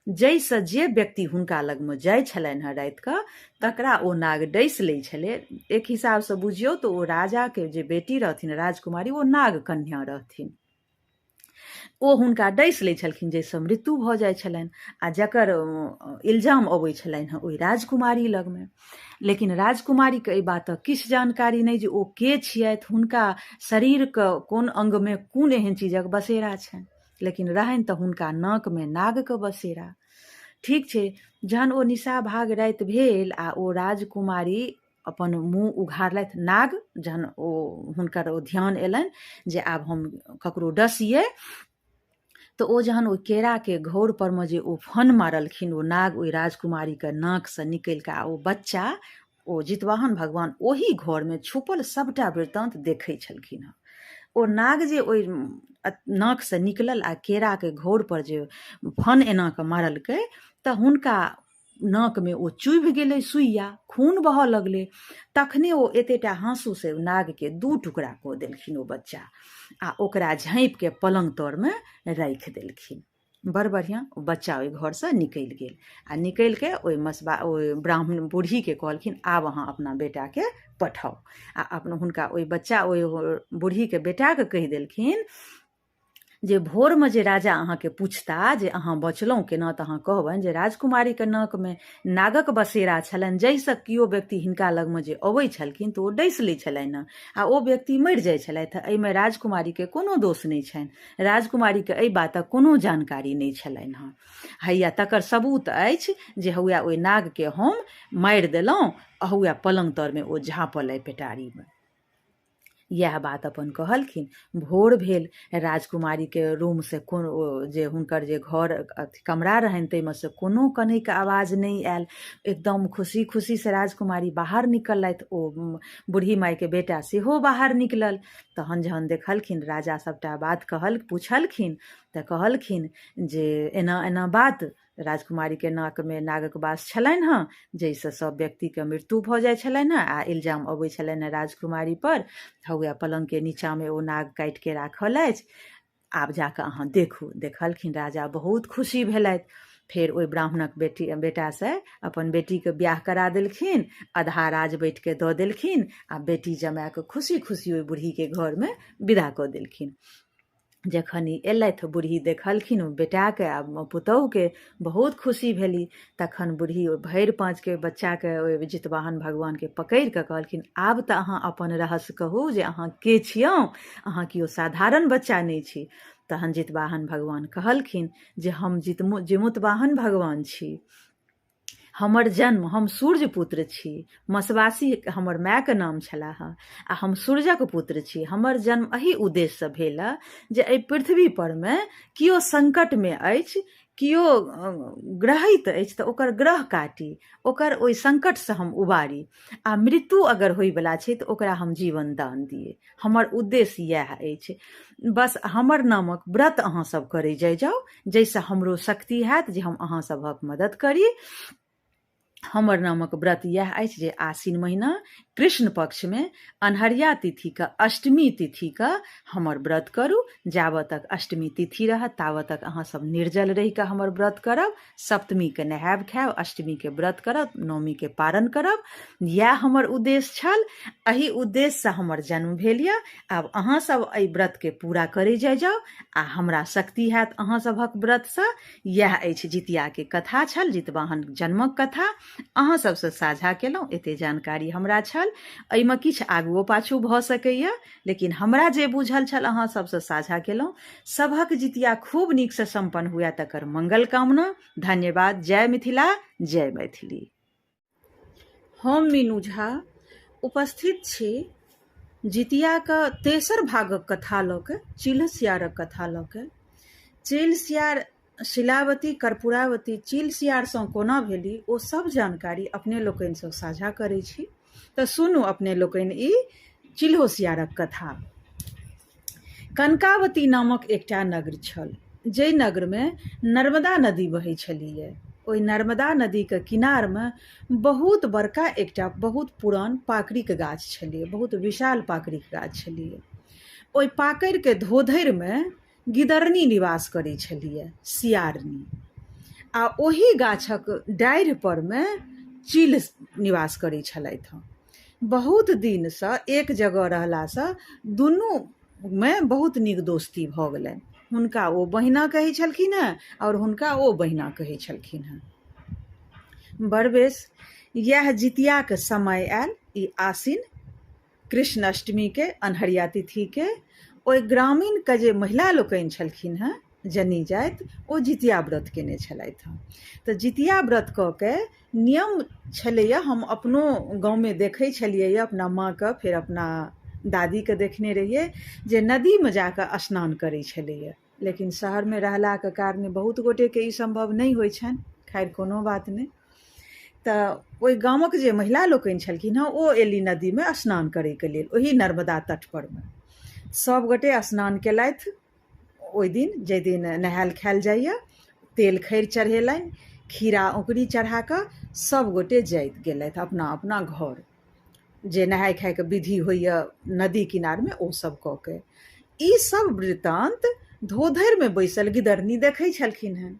Speaker 1: जाहिसँ जे व्यक्ति हुनका लगमे जाइ छलनि हेँ रातिके, तकरा ओ नाग डसि लै छलै। एक हिसाबसँ बुझियौ तऽ ओ राजाके जे बेटी रहथिन राजकुमारी, ओ नाग कन्या रहथिन। ओ हुनका डसि लै छलखिन, जाहिसँ मृत्यु भऽ जाइ छलनि आ जकर इल्जाम अबै छलनि हेँ ओहि राजकुमारी लगमे। लेकिन राजकुमारीके एहि बातक किछु जानकारी नहि जे ओ के छियथि, हुनका शरीरके कोन अङ्गमे कोन एहन चीजक बसेरा छनि, लेकिन रहनि तऽ हुनका नाकमे नागके बसेरा। ठीक छै, जहन ओ निशा भाग राति भेल आ ओ राजकुमारी अपन मुँह उघारलथि, नाग जहन ओ हुनकर ओ ध्यान अयलनि जे आब हम ककरो डसियै, तऽ ओ जहन ओहि केराके घौर परमे जे ओ फन मारलखिन, ओ नाग ओहि राजकुमारीके नाकसँ निकलि कऽ आ ओ बच्चा ओ जितवाहन भगवान ओहि घरमे छुपल सभटा वृत्तान्त देखै छलखिन हँ। ओ नाग जे ओहि नाकसँ निकलल आ केराके घौर पर जे फन एना कऽ मारलकै, तऽ हुनका नाकमे ओ चुभि गेलै सुइया, खून बहऽ लगलै। तखने ओ एतेटा हाँसूसँ नागके दू टुकड़ा कऽ देलखिन ओ बच्चा आ ओकरा झाँपिके पलङ्ग तरमे राखि देलखिन। बड़ बढ़िआँ, ओ बच्चा ओहि घरसँ निकलि गेल आ निकलिके ओहि मसबा ओहि ब्राह्मण बूढ़ीके कहलखिन आब अहाँ अपना बेटाके पठाउ। आ अपन हुनका ओहि बच्चा ओहि बूढ़ीके बेटाके कहि देलखिन जे भोरमे जे राजा अहाँके पुछता जे अहाँ बचलहुँ केना, तऽ अहाँ कहबनि जे राजकुमारीके नाकमे नागक बसेरा छलनि, जाहिसँ केओ व्यक्ति हिनका लगमे जे अबै छलखिन तऽ ओ डसि लै छलनि हँ आ ओ व्यक्ति मरि जाइ छलथि। एहिमे राजकुमारीके कोनो दोष नहि छनि। राजकुमारीके एहि बातक कोनो जानकारी नहि छलनि हँ। हैया तकर सबूत अछि जे हौआ ओहि नागके हम मारि देलहुँ, हौआ पलङ्ग तरमे ओ झाँपल अइ पेटारीमे। इएह बात अपन कहलखिन। भोर भेल, राजकुमारीके रूमसँ कोनो जे हुनकर जे घर अथी कमरा रहनि ताहिमे से कोनो कनैके आवाज नहि आयल। एकदम खुशी खुशीसँ राजकुमारी बाहर निकललथि, ओ बूढ़ी मायके बेटा सेहो बाहर निकलल। तहन जहन देखलखिन राजा सभटा बात कहल पुछलखिन तऽ कहलखिन जे एना एना बात, राजकुमारीके नाकमे नागक वास छलनि हँ, जाहिसँ सभ व्यक्तिके मृत्यु भऽ जाइ छलनि हँ आ इल्जाम अबै छलनि हँ राजकुमारीपर। हौए पलङ्गके नीचाँमे ओ नाग काटिके राखल अछि, आब जाकऽ अहाँ देखू। देखलखिन राजा, बहुत खुशी भेलथि। फेर ओहि ब्राह्मणक बेटी बेटासँ अपन बेटीके बियाह करा देलखिन, आधा राज बैठके दऽ देलखिन आ बेटी जमाएके खुशी खुशी ओहि बूढ़ीके घरमे विदा कऽ देलखिन। जखन ई अयलथि, बूढ़ी देखलखिन बेटाके आ पुतहुके, बहुत खुशी भेली। तखन बूढ़ी ओहि भरि पाँचके बच्चाके ओहि जितवाहन भगवानके पकड़ि कऽ कहलखिन आब तऽ अहाँ अपन रहस्य कहू जे अहाँ के छियौ, अहाँ केओ साधारण बच्चा नहि छी। तहन जितवाहन भगवान कहलखिन जे हम जिमुतवाहन भगवान छी, हमर जन्म, हम सूर्य पुत्र छी, मसवासी हमर मायके नाम छलाह आ हम सूर्यक पुत्र छी। हमर जन्म एहि उद्देश्यसँ भेल जे एहि पृथ्वी परमे केओ संकटमे अछि, केओ ग्रहित अछि तऽ ओकर ग्रह काटी, ओकर ओहि संकटसँ हम उबारी आ मृत्यु अगर होइवला छै तऽ ओकरा हम जीवन दान दियै। हमर उद्देश्य इएह अछि। बस हमर नामक व्रत अहाँ सब करै जाइ जाउ, जाहिसँ हमरो शक्ति हैत जे हम अहाँ सभक मदद करी। हमर नामक व्रत इएह अछि जे आश्विन महीना कृष्ण पक्षमे अन्हरिया तिथिके अष्टमी तिथिके हमर व्रत करू। जाबऽ तक अष्टमी तिथि रहत ताबऽ तक अहाँ सब निर्जल रहिकऽ हमर व्रत करब। सप्तमीके नहायब खायब, अष्टमीके व्रत करब, नवमीके पारण करब। इएह हमर उद्देश्य छल, एहि उद्देश्यसँ हमर जन्म भेल यऽ। आब अहाँ सब एहि व्रतके पूरा करै जाइ जाउ आ हमरा शक्ति हैत अहाँ सभक व्रतसँ। इएह अछि जितियाके कथा छल, जितवाहन जन्मक कथा अहाँ सबसँ साझा केलहुँ। एते जानकारी हमरा छल, एहिमे किछु आगुओ पाछू भऽ सकैए, लेकिन हमरा जे बुझल छल अहाँ सबसँ साझा केलहुँ। सभक जितिया खूब नीकसँ सम्पन्न हुए तकर मंगल कामना। धन्यवाद। जय मिथिला, जय मैथिली। हम मीनू झा उपस्थित छी जितियाके तेसर भागक कथा लऽ कऽ, चील्ह सियारक कथा लऽ कऽ। चील सियार शिलावती कर्पूरावती चील सियारसँ कोना भेली, ओ सब जानकारी अपने लोकनिसँ साझा करै छी। तऽ सुनू अपने लोकनि ई चिल्हो सियारक कथा। कनकावती नामक एकटा नगर छल, जाहि नगरमे नर्मदा नदी बहै छलैए। ओहि नर्मदा नदीके किनारमे बहुत बड़का एकटा बहुत पुरान पाकड़िक गाछ छलैए, बहुत विशाल पाकड़िक गाछ छलैए। ओहि पाकड़िके धोधरिमे गिदरनी निवास करै छलैए, सियारनी, आ ओही गाछक डाढ़ि परमे चील निवास करै छलथि हँ। बहुत दिनसँ एक जगह रहलासँ दुनूमे बहुत नीक दोस्ती भऽ गेलनि। हुनका ओ बहिना कहै छलखिन हेँ आओर हुनका ओ बहिना कहै छलखिन हेँ। बड़ बेस, इएह जितियाके समय आयल, ई आसिन कृष्ण अष्टमीके अन्हरिया तिथिके ओहि ग्रामीणके जे महिला लोकनि छलखिन हेँ, जनी जाति, ओ जितिया व्रत केने छलथि हँ। तऽ जितिया व्रत कऽ के नियम छलैए, हम अपनो गाँवमे देखै छलियै, अपना माँके फेर अपना दादीके देखने रहियै जे नदीमे जाकऽ स्नान करै छलैए। लेकिन शहरमे रहलाके कारणे बहुत गोटेके ई सम्भव नहि होइ छनि। खैर, कोनो बात नहि। तऽ ओहि गामक जे महिला लोकनि छलखिन हँ, ओ एली नदीमे स्नान करैके लेल। ओही नर्मदा तट परमे सभ गोटे स्नान केलथि। ओहि दिन जाहि दिन नहायल खायल जाइए, तेल खैर चढ़ेलनि, खीरा औंकुरी चढ़ा कऽ सभ गोटे जाइत गेलथि अपना अपना घर। जे नहाय खायके विधि होइए नदी किनारमे, ओ सब कऽ के। ई सब वृतान्त धोधरिमे बैसल गिदरनी देखै छलखिन हेँ।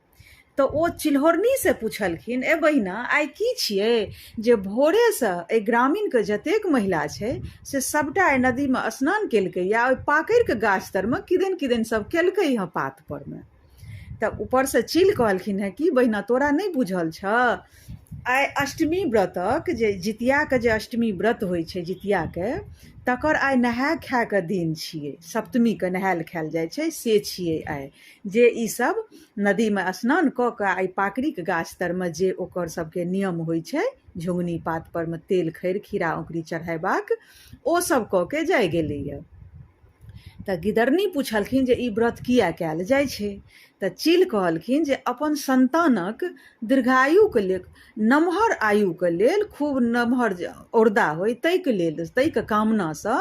Speaker 1: तऽ ओ चिल्होरनीसँ पुछलखिन, ए बहिना, आइ की छियै जे भोरेसँ एहि ग्रामीणके जतेक महिला छै से सभटा एहि नदीमे स्नान केलकै या ओहि पाकड़िके गाछ तरमे किदन किदन सब केलकै हँ पात परमे? तऽ ऊपरसँ चील कहलखिन हेँ, की बहिना, तोरा नहि बुझल छऽ? आइ अष्टमी व्रतक जे जितियाके जे अष्टमी व्रत होइ छै जितियाके, तकर आइ नहाय खायके दिन छियै। सप्तमीके नहायल खायल जाइ छै से छियै आइ, जे ई सब नदीमे स्नान कऽ कऽ आइ पाकड़िके गाछ तरमे जे ओकर सबके नियम होइ छै, झुङ्गनी पात परमे तेल खैर खीरा औंकुरी चढ़ेबाक, ओ सब कऽ के जाइ गेलैए। तऽ गिदरनी पुछलखिन जे ई व्रत किया कयल जाइ छै? तऽ चील कहलखिन जे अपन सन्तानक दीर्घायुके लेल, नमहर आयुके लेल, खूब नमहर जे औरदा होइ ताहिके लेल, ताहिके कामनासँ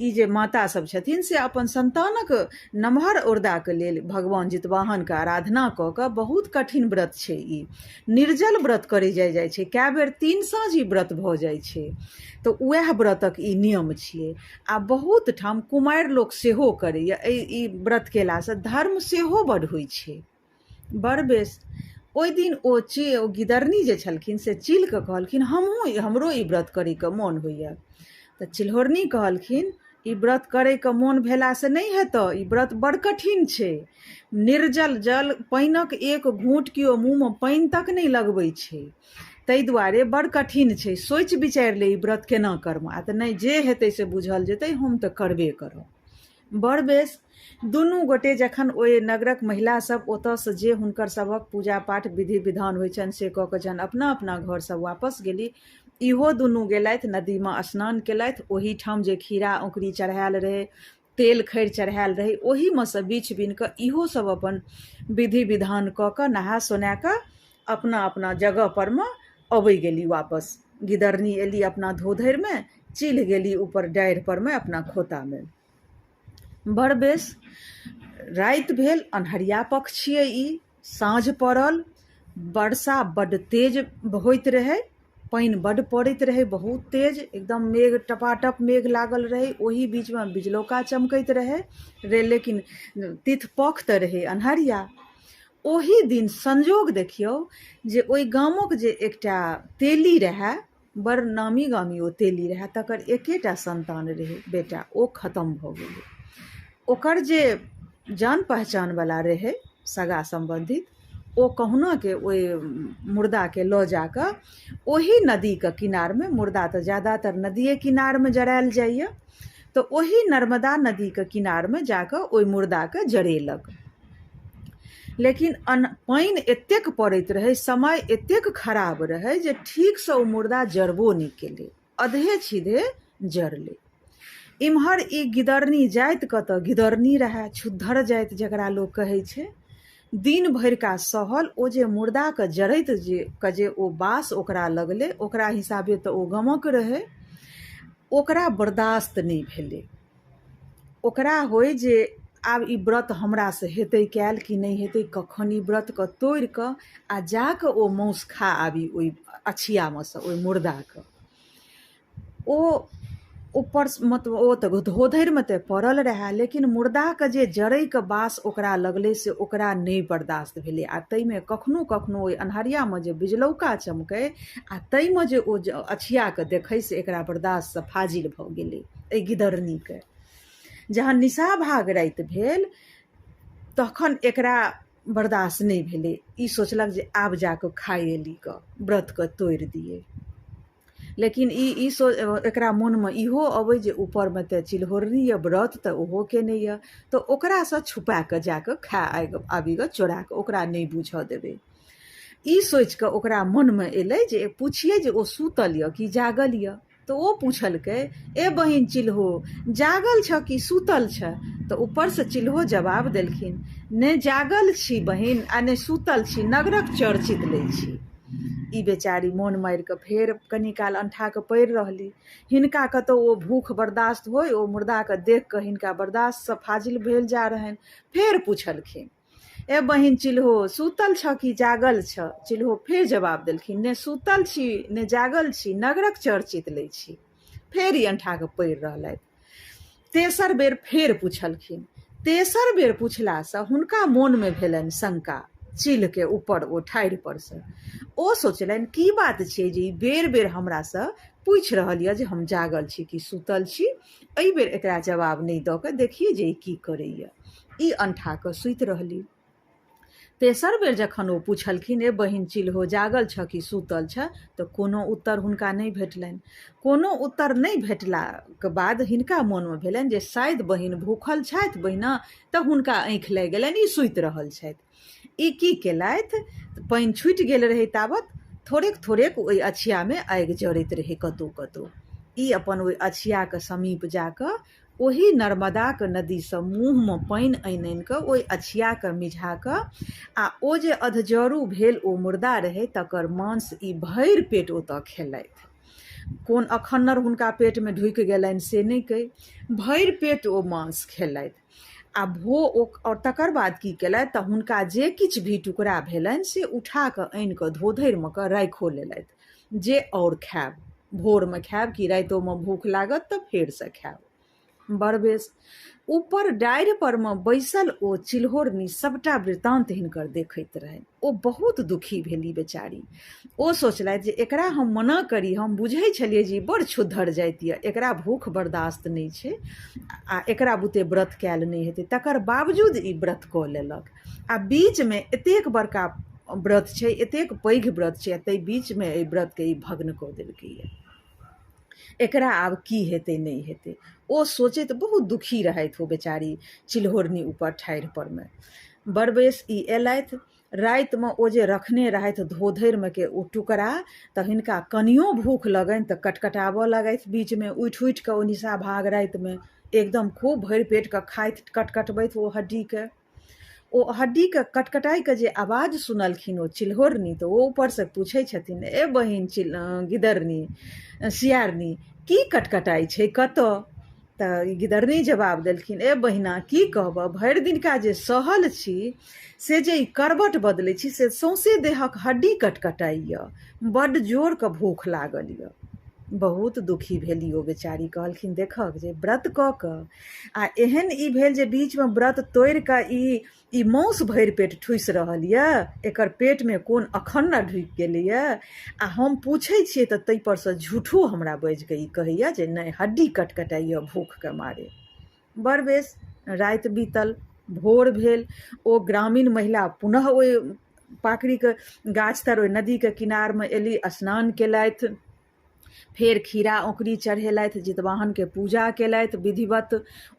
Speaker 1: ई जे माता सब छथिन से अपन सन्तानक नमहर औरदाके लेल भगवान जितवाहनके आराधना कऽ कऽ, बहुत कठिन व्रत छै ई, निर्जल व्रत करै जाइ जाइ छै, कए बेर तीन साँझ ई व्रत भऽ जाइ छै, तऽ उएह व्रतक ई नियम छियै। आ बहुत ठाम कुमारि लोक सेहो करैए। एहि ई व्रत केलासँ धर्म सेहो बड्ड होइ छै। बड़ बेस, ओहि दिन ओ ची ओ गिदरनी जे छलखिन से चीलके कहलखिन, हमहूँ हमरो ई व्रत करैके मोन होइए। तऽ चिल्होरनी कहलखिन, ई व्रत करैके मोन भेलासँ नहि हेतऽ, ई व्रत बड़ कठिन छै। निर्जल जल पानिक एक घूँट केओ मुँहमे पानि तक नहि लगबै छै, ताहि दुआरे बड़ कठिन छै। सोचि विचारि ले ई व्रत केना करबह, आ तऽ नहि जे हेतै से बुझल जेतै, हम तऽ करबे करब। बड़ बेस, दुनू गोटे जखन ओहि नगरक महिला सब ओतऽसँ जे हुनकर सभक पूजा पाठ विधि विधान होइ छनि से कऽ कऽ जहन अपना अपना घर सब वापस गेली, इहो दुनू गेलथि, नदीमे स्नान केलथि। ओहिठाम जे खीरा औंकुरी चढ़ायल रहै, तेल खैर चढ़ायल रहै, ओहीमे सँ बीछ बिन कऽ इहो सब अपन विधि विधान कऽ कऽ नहा सोना कऽ अपना अपना जगह पर मे अबै गेली वापस। गिदरनी एली अपना धोधरिमे, चील गेली ऊपर डाढ़ि पर मे अपना खोतामे। बड़ बेस, राति भेल, अन्हरिया पक्ष छियै ई, साँझ पड़ल, वर्षा बड्ड तेज होइत रहै। पानि बड्ड पड़ैत रहै बहुत तेज, एकदम मेघ टपाटप मेघ लागल रहै, ओही बीचमे बिजलौका चमकैत रहै रे, लेकिन तिथ पख तऽ रहै अन्हरिया। ओही दिन संजोग देखियौ जे ओहि गामक जे एकटा तेली रहए, बड़ नामी गामी ओ तेली रहए, तकर एकेटा सन्तान रहै बेटा, ओ खतम भऽ गेलै। ओकर जे जान पहचानवला रहै सगा सम्बन्धित, ओ कहुनाके ओहि मुर्दाके लऽ जाकऽ ओही नदीके किनारमे, मुर्दा तऽ ज्यादातर नदिए किनारमे जरायल जाइए, तऽ ओही नर्मदा नदीके किनारमे जाकऽ ओहि मुर्दाके जरेलक। लेकिन पानि एतेक पड़ैत रहै, समय एतेक खराब रहै जे ठीकसँ ओ मुर्दा जरबो नहि केलै, अधे छिधे जरलै। इम्हर ई गिदरनी जाति कतऽ गिदरनी रहए, छुद्धर जाति जकरा लोक कहै छै, दिन भरिका सहल ओ जे मुर्दाके जरैत जे के जे ओ बास ओकरा लगलै, ओकरा हिसाबे तऽ ओ गमक रहै, ओकरा बर्दाश्त नहि भेलै। ओकरा होइ जे आब ई व्रत हमरासँ हेतै कयल कि नहि हेतै, कखन ई व्रतके तोड़ि कऽ आ जा कऽ ओ मासु खा आबी ओहि अछियामे सँ ओहि मुर्दाके। ओ ऊपर मतलब ओ तऽ धोधरिमे तऽ पड़ल रहए, लेकिन मुर्दाके जे जरैके बास ओकरा लगलै से ओकरा नहि बर्दाश्त भेलै। आ ताहिमे कखनो कखनो ओहि अन्हरियामे जे बिजलौका चमकै आ ताहिमे जे ओ अछियाके देखै से एकरा बर्दाश्तसँ फाजिल भऽ गेलै एहि गिदरनीके। जहन निशाभाग राति भेल तखन एकरा बर्दाश्त नहि भेलै, ई सोचलक जे आब जा कऽ खाइ एली कऽ व्रतके तोड़ि दियै। लेकिन ई ई सो एकरा मोनमे इहो अबै जे ऊपरमे तऽ चिल्होरनी यऽ, व्रत तऽ ओहो केने यऽ, तऽ ओकरासँ छुपा कऽ जा कऽ खा आबि कऽ चोरा कऽ ओकरा नहि बूझऽ देबै। ई सोचि कऽ ओकरा मोनमे एलै जे पुछियै जे ओ सुतल यऽ कि जागल यऽ। तऽ ओ पुछलकै, ए बहिन चिल्हो, जागल छह कि सुतल छह? तऽ ऊपरसँ चिल्हो जवाब देलखिन, ने जागल छी बहिन आ ने सुतल छी, नगरक चर्चित लै छी। ई बेचारी मोन मारि कऽ फेर कनी काल अंठा कऽ पड़ि रहली। हिनका कतौ ओ भूख बर्दाश्त होय, ओ मुर्दाके देख कऽ हिनका बर्दाश्तसँ फाजिल भेल जा रहनि। फेर पुछलखिन, ए बहिन चिल्हो, सुतल छह कि जागल छह? चिल्हो फेर जवाब देलखिन, ने सुतल छी ने जागल छी, नगरक चर्चित लै छी। फेर ई अंठा कऽ पड़ि रहलथि। तेसर बेर फेर पुछलखिन। तेसर बेर पुछलासँ हुनका मोनमे भेलनि शंका, चील्हके ऊपर ओ ठाढ़ि परसँ। ओ सोचलनि, की बात छियै जे ई बेर बेर हमरासँ पूछि रहल यऽ जे हम जागल छी कि सुतल छी। एहि बेर एकरा जवाब नहि दऽ कऽ देखियै जे ई की करैए। ई अंठा कऽ सुति रहली। तेसर बेर जखन ओ पुछलखिन, ए बहिन चिल्हो, जागल छह कि सुतल छह? तऽ कोनो उत्तर हुनका नहि भेटलनि। कोनो उत्तर नहि भेटलाक बाद हिनका मोनमे भेलनि जे शायद बहिन भूखल छथि बहिना, तऽ हुनका आँखि लागि गेलनि, ई सुति रहल छथि। ई की केलथि, पानि छुटि गेल रहै ताबत थोड़ेक थोड़ेक ओहि अछियामे आगि जरैत रहै कतहु कतहु। ई अपन ओहि अछियाके समीप जा कऽ ओही नर्मदाक नदीसँ मुँहमे पानि आनि आनि कऽ ओहि अछियाके मिझा कऽ आ ओ जे अधजरू भेल ओ मुर्दा रहै तकर मांस ई भरि पेट ओतऽ खेलथि। कोन अखन्नर हुनका पेटमे ढुकि गेलनि से नहि कहि, भरि पेट ओ मांस खेलथि आ भो ओ आओर तकर बाद की केलथि तऽ हुनका जे किछु भी टुकड़ा भेलनि से उठा कऽ आनि कऽ धोधरिमे कऽ राखिओ लेलथि जे आओर खायब, भोरमे खायब कि रातिओमे भूख लागत तऽ फेरसँ खायब। बड़ बेस। ऊपर डाढ़ि परमे बैसल ओ चिल्होरनी सभटा वृतान्त हिनकर देखैत रहनि। ओ बहुत दुखी भेली बेचारी। ओ सोचलथि जे एकरा हम मना करी, हम बुझै छलियै जे ई बड़ छुद्धर जाति यऽ, एकरा भूख बर्दाश्त नहि छै आ एकरा बुते व्रत कयल नहि हेतै, तकर बावजूद ई व्रत कऽ लेलक। आ बीचमे एतेक बड़का व्रत छै, एतेक पैघ व्रत छै, आ ताहि बीचमे एहि व्रतके ई भग्न कऽ देलकैए। एकरा आब की हेतै नहि हेतै, ओ सोचैत बहुत दुखी रहथि ओ बेचारी चिल्होरनी ऊपर ठाढ़ि परमे। बड़ बेस ई अयलथि रातिमे, ओ जे रखने रहथि धोधरिमे के ओ टुकड़ा, तऽ हिनका कनियो भूख लगनि तऽ कटकटाबऽ लगथि बीचमे उठि उठि कऽ। ओ निशा भाग रातिमे एकदम खूब भरि पेटके खाथि, कटकटबैत ओ हड्डीके। ओ हड्डीके कटकटाइके जे आवाज सुनलखिन ओ चिल्होरनी, तऽ ओ ऊपरसँ पूछै छथिन, ए बहिन चिल गिदरनी सियारनी, की कटकटाइ छै कतऽ? तऽ गिदरनी जवाब देलखिन, ए बहिना, की कहबह, भरि दिनका जे सहल छी से जे ई करबट बदलै छी से सौंसे देहक हड्डी कटकटाइए, बड्ड जोरके भूख लागल यऽ। बहुत दुखी भेली ओ बेचारी। कहलखिन, देखहक जे व्रत कऽ कऽ आ एहन ई भेल जे बीचमे व्रत तोड़ि कऽ ई ई माउस भरि पेट ठूसि रहल यऽ, एकर पेटमे कोन अखन्न ढुकि गेलैए? आ हम पूछै छियै तऽ ताहिपरसँ झूठो हमरा बाजि कऽ ई कहैए जे नहि, हड्डी कटकटाइए भूखके मारे। बड़ बेस, राति बीतल, भोर भेल। ओ ग्रामीण महिला पुनः ओहि पाकड़िके गाछ तर, ओहि नदीके किनारमे एली, स्नान केलथि, फेर खीरा औंकरी चढ़ेलथि, जितवाहनके पूजा केलथि विधिवत,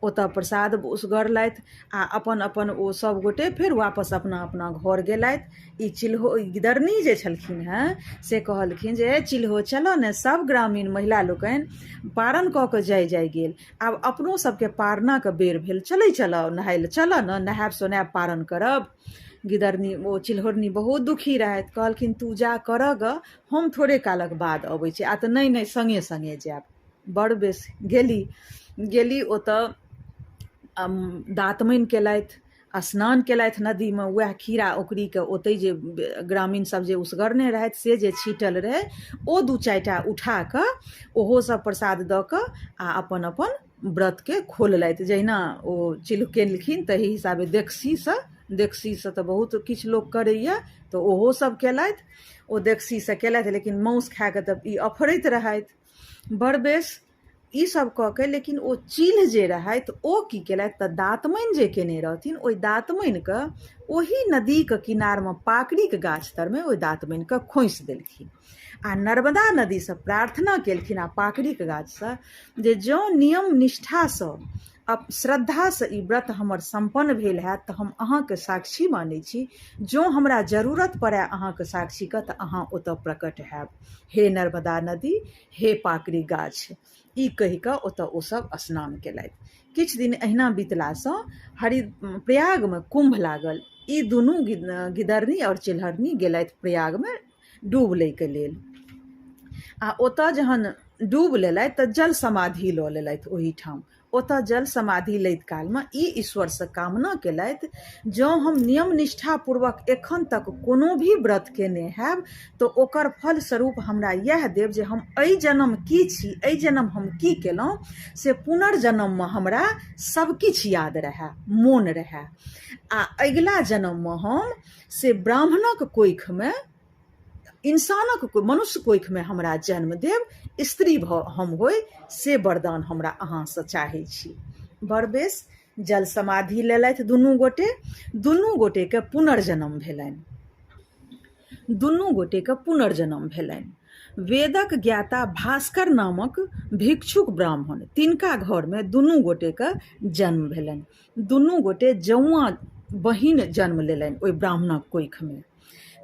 Speaker 1: ओतऽ प्रसाद उसगरलथि आ अपन अपन ओ सब गोटे फेर वापस अपना अपना घर गेलथि। ई चिल्हो गिदरनी जे छलखिन हेँ से कहलखिन जे ए चिल्हो, चलऽ ने, सब ग्रामीण महिला लोकनि पारन कऽ कऽ जाइ जाइ गेल, आब अपनो सबके पारनाके बेर भेल, चलै चलऽ नहाय लए, चलऽ ने, नहायब सोनायब, पारन करब। गिदरनी ओ चिल्होरनी बहुत दुखी रहथि। कहलखिन, तू जा करऽ गऽ, हम थोड़े कालक बाद अबै छी। आ तऽ नहि नहि, सङ्गे सङ्गे जायब। बड़ बेस, गेली। गेली ओतऽ, दातमनि केलथि, स्नान केलथि नदीमे। उएह खीरा औकरीके ओतहि जे ग्रामीण सब जे उसगरने रहथि से जे छीटल रहै, ओ दू चारिटा उठा कऽ ओहो सब प्रसाद दऽ कऽ आ अपन अपन व्रतके खोललथि। जहिना ओ चिल्ह केलखिन तही हिसाबे देक्सीसँ, देक्सीसँ तऽ बहुत किछु लोक करैए, तऽ ओहो सब केलथि। ओ देक्सीसँ केलथि, लेकिन मासु खाए कऽ तऽ ई अफरैत रहथि। बड़ बेस, ईसभ कऽ के लेकिन ओ चील्ह जे रहथि ओ की केलथि तऽ दातमनि जे केने रहथिन ओहि दातमनिके ओही नदीके किनारमे पाकड़िके गाछ तरमे ओहि दातमनिके खोँसि देलखिन आ नर्मदा नदीसँ प्रार्थना केलखिन आ पाकड़िके गाछसँ जे जँ नियम निष्ठासँ श्रद्धासँ ई व्रत हमर सम्पन्न भेल हैत तऽ हम अहाँके साक्षी मानै छी, जँ हमरा जरूरत पड़य अहाँके साक्षीके तऽ अहाँ ओतऽ प्रकट हैब, हे नर्मदा नदी, हे पाकड़ि गाछ। ई कहि कऽ ओतऽ ओ सब स्नान केलथि। किछु दिन एहिना बितलासँ हरि प्रयागमे कुम्भ लागल। ई दुनू गिदरनी आओर चिल्हरनी गेलथि प्रयागमे डूब लैके लेल आ ओतऽ जहन डूब लेलथि तऽ जल समाधि लऽ लेलथि ओहिठाम। ओतऽ जल समाधि लैत कालमे ई ईश्वरसँ कामना केलथि, जँ हम नियम निष्ठापूर्वक एखन तक कोनो भी व्रत केने हैब तऽ ओकर फलस्वरूप हमरा इएह देब जे हम एहि जन्म की छी, एहि जन्म हम की केलहुँ, से पुनर्जन्ममे हमरा सब किछु याद रहए, मोन रहए आ अगिला जन्ममे हम से ब्राह्मणक कोखिमे, इंसानक, मनुष्य कोखिमे हमरा जन्म देब, स्त्री भऽ हम होइ, से वरदान हमरा अहाँसँ चाहै छी। बड़ बेस, जल समाधि लेलथि दुनू गोटे। दुनू गोटेके पुनर्जन्म भेलनि। दुनू गोटेके पुनर्जन्म भेलनि। वेदक ज्ञाता भास्कर नामक भिक्षुक ब्राह्मण, तिनका घरमे दुनू गोटेके जन्म भेलनि। दुनू गोटे जौआँ बहिन जन्म लेलनि ओहि ब्राह्मणक कोखिमे।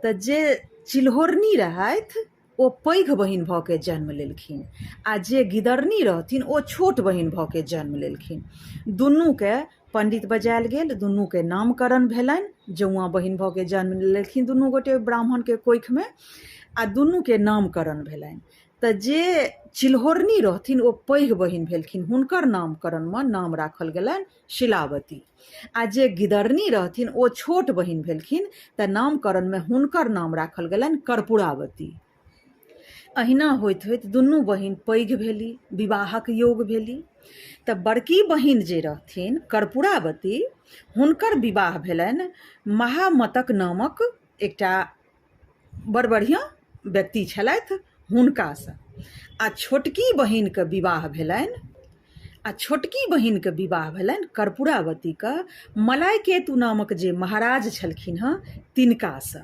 Speaker 1: तऽ जे चिल्होरनी रहथि ओ पैघ बहिन भऽ के जन्म लेलखिन आ जे गिदरनी रहथिन ओ छोट बहिन भऽ के जन्म लेलखिन। दुनूके पंडित बजायल गेल, दुनूके नामकरण भेलनि। जौआँ बहिन भऽ के जन्म लेलखिन दुनू गोटे ब्राह्मणके कोखिमे आ दुनूके नामकरण भेलनि। तऽ जे चिल्होरनी रहथिन ओ पैघ बहिन भेलखिन, हुनकर नामकरणमे नाम राखल गेलनि शिलावती आ जे गिदरनी रहथिन ओ छोट बहिन भेलखिन तऽ नामकरणमे हुनकर नाम राखल गेलनि कर्पूरावती। अहिना होइत होइत दुनू बहिन पैघ भेली, विवाहक योग भेली। तऽ बड़की बहिन जे रहथिन कर्पूरावती, हुनकर विवाह भेलनि महामतक नामक एकटा बड़ बढ़िआँ व्यक्ति छलथि हुनकासँ आ छोटकी बहिनके विवाह भेलनि आ छोटकी बहिनके विवाह भेलनि कर्पूरावतीके मलाइकेतु नामक जे महाराज छलखिन हँ तिनकासँ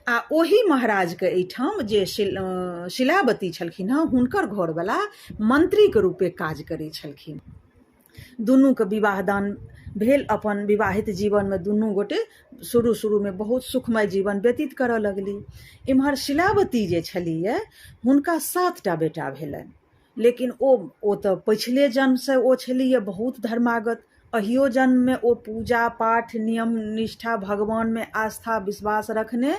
Speaker 1: आ ओही महाराजके एहिठाम जे शिलावती छलखिन हँ हुनकर घरवला मन्त्रीके रूपे काज करै छलखिन। दुनूके विवाह दान भेल। अपन विवाहित जीवनमे दुनू गोटे शुरू शुरूमे बहुत सुखमय जीवन व्यतीत करऽ लगली। एम्हर शिलावती जे छलीह हुनका 7टा बेटा भेलनि, लेकिन ओ ओ तऽ पछिले जन्मसँ ओ छलीह बहुत धर्मागत। अहियो जन्ममे ओ पूजा पाठ, नियम निष्ठा, भगवानमे आस्था विश्वास रखने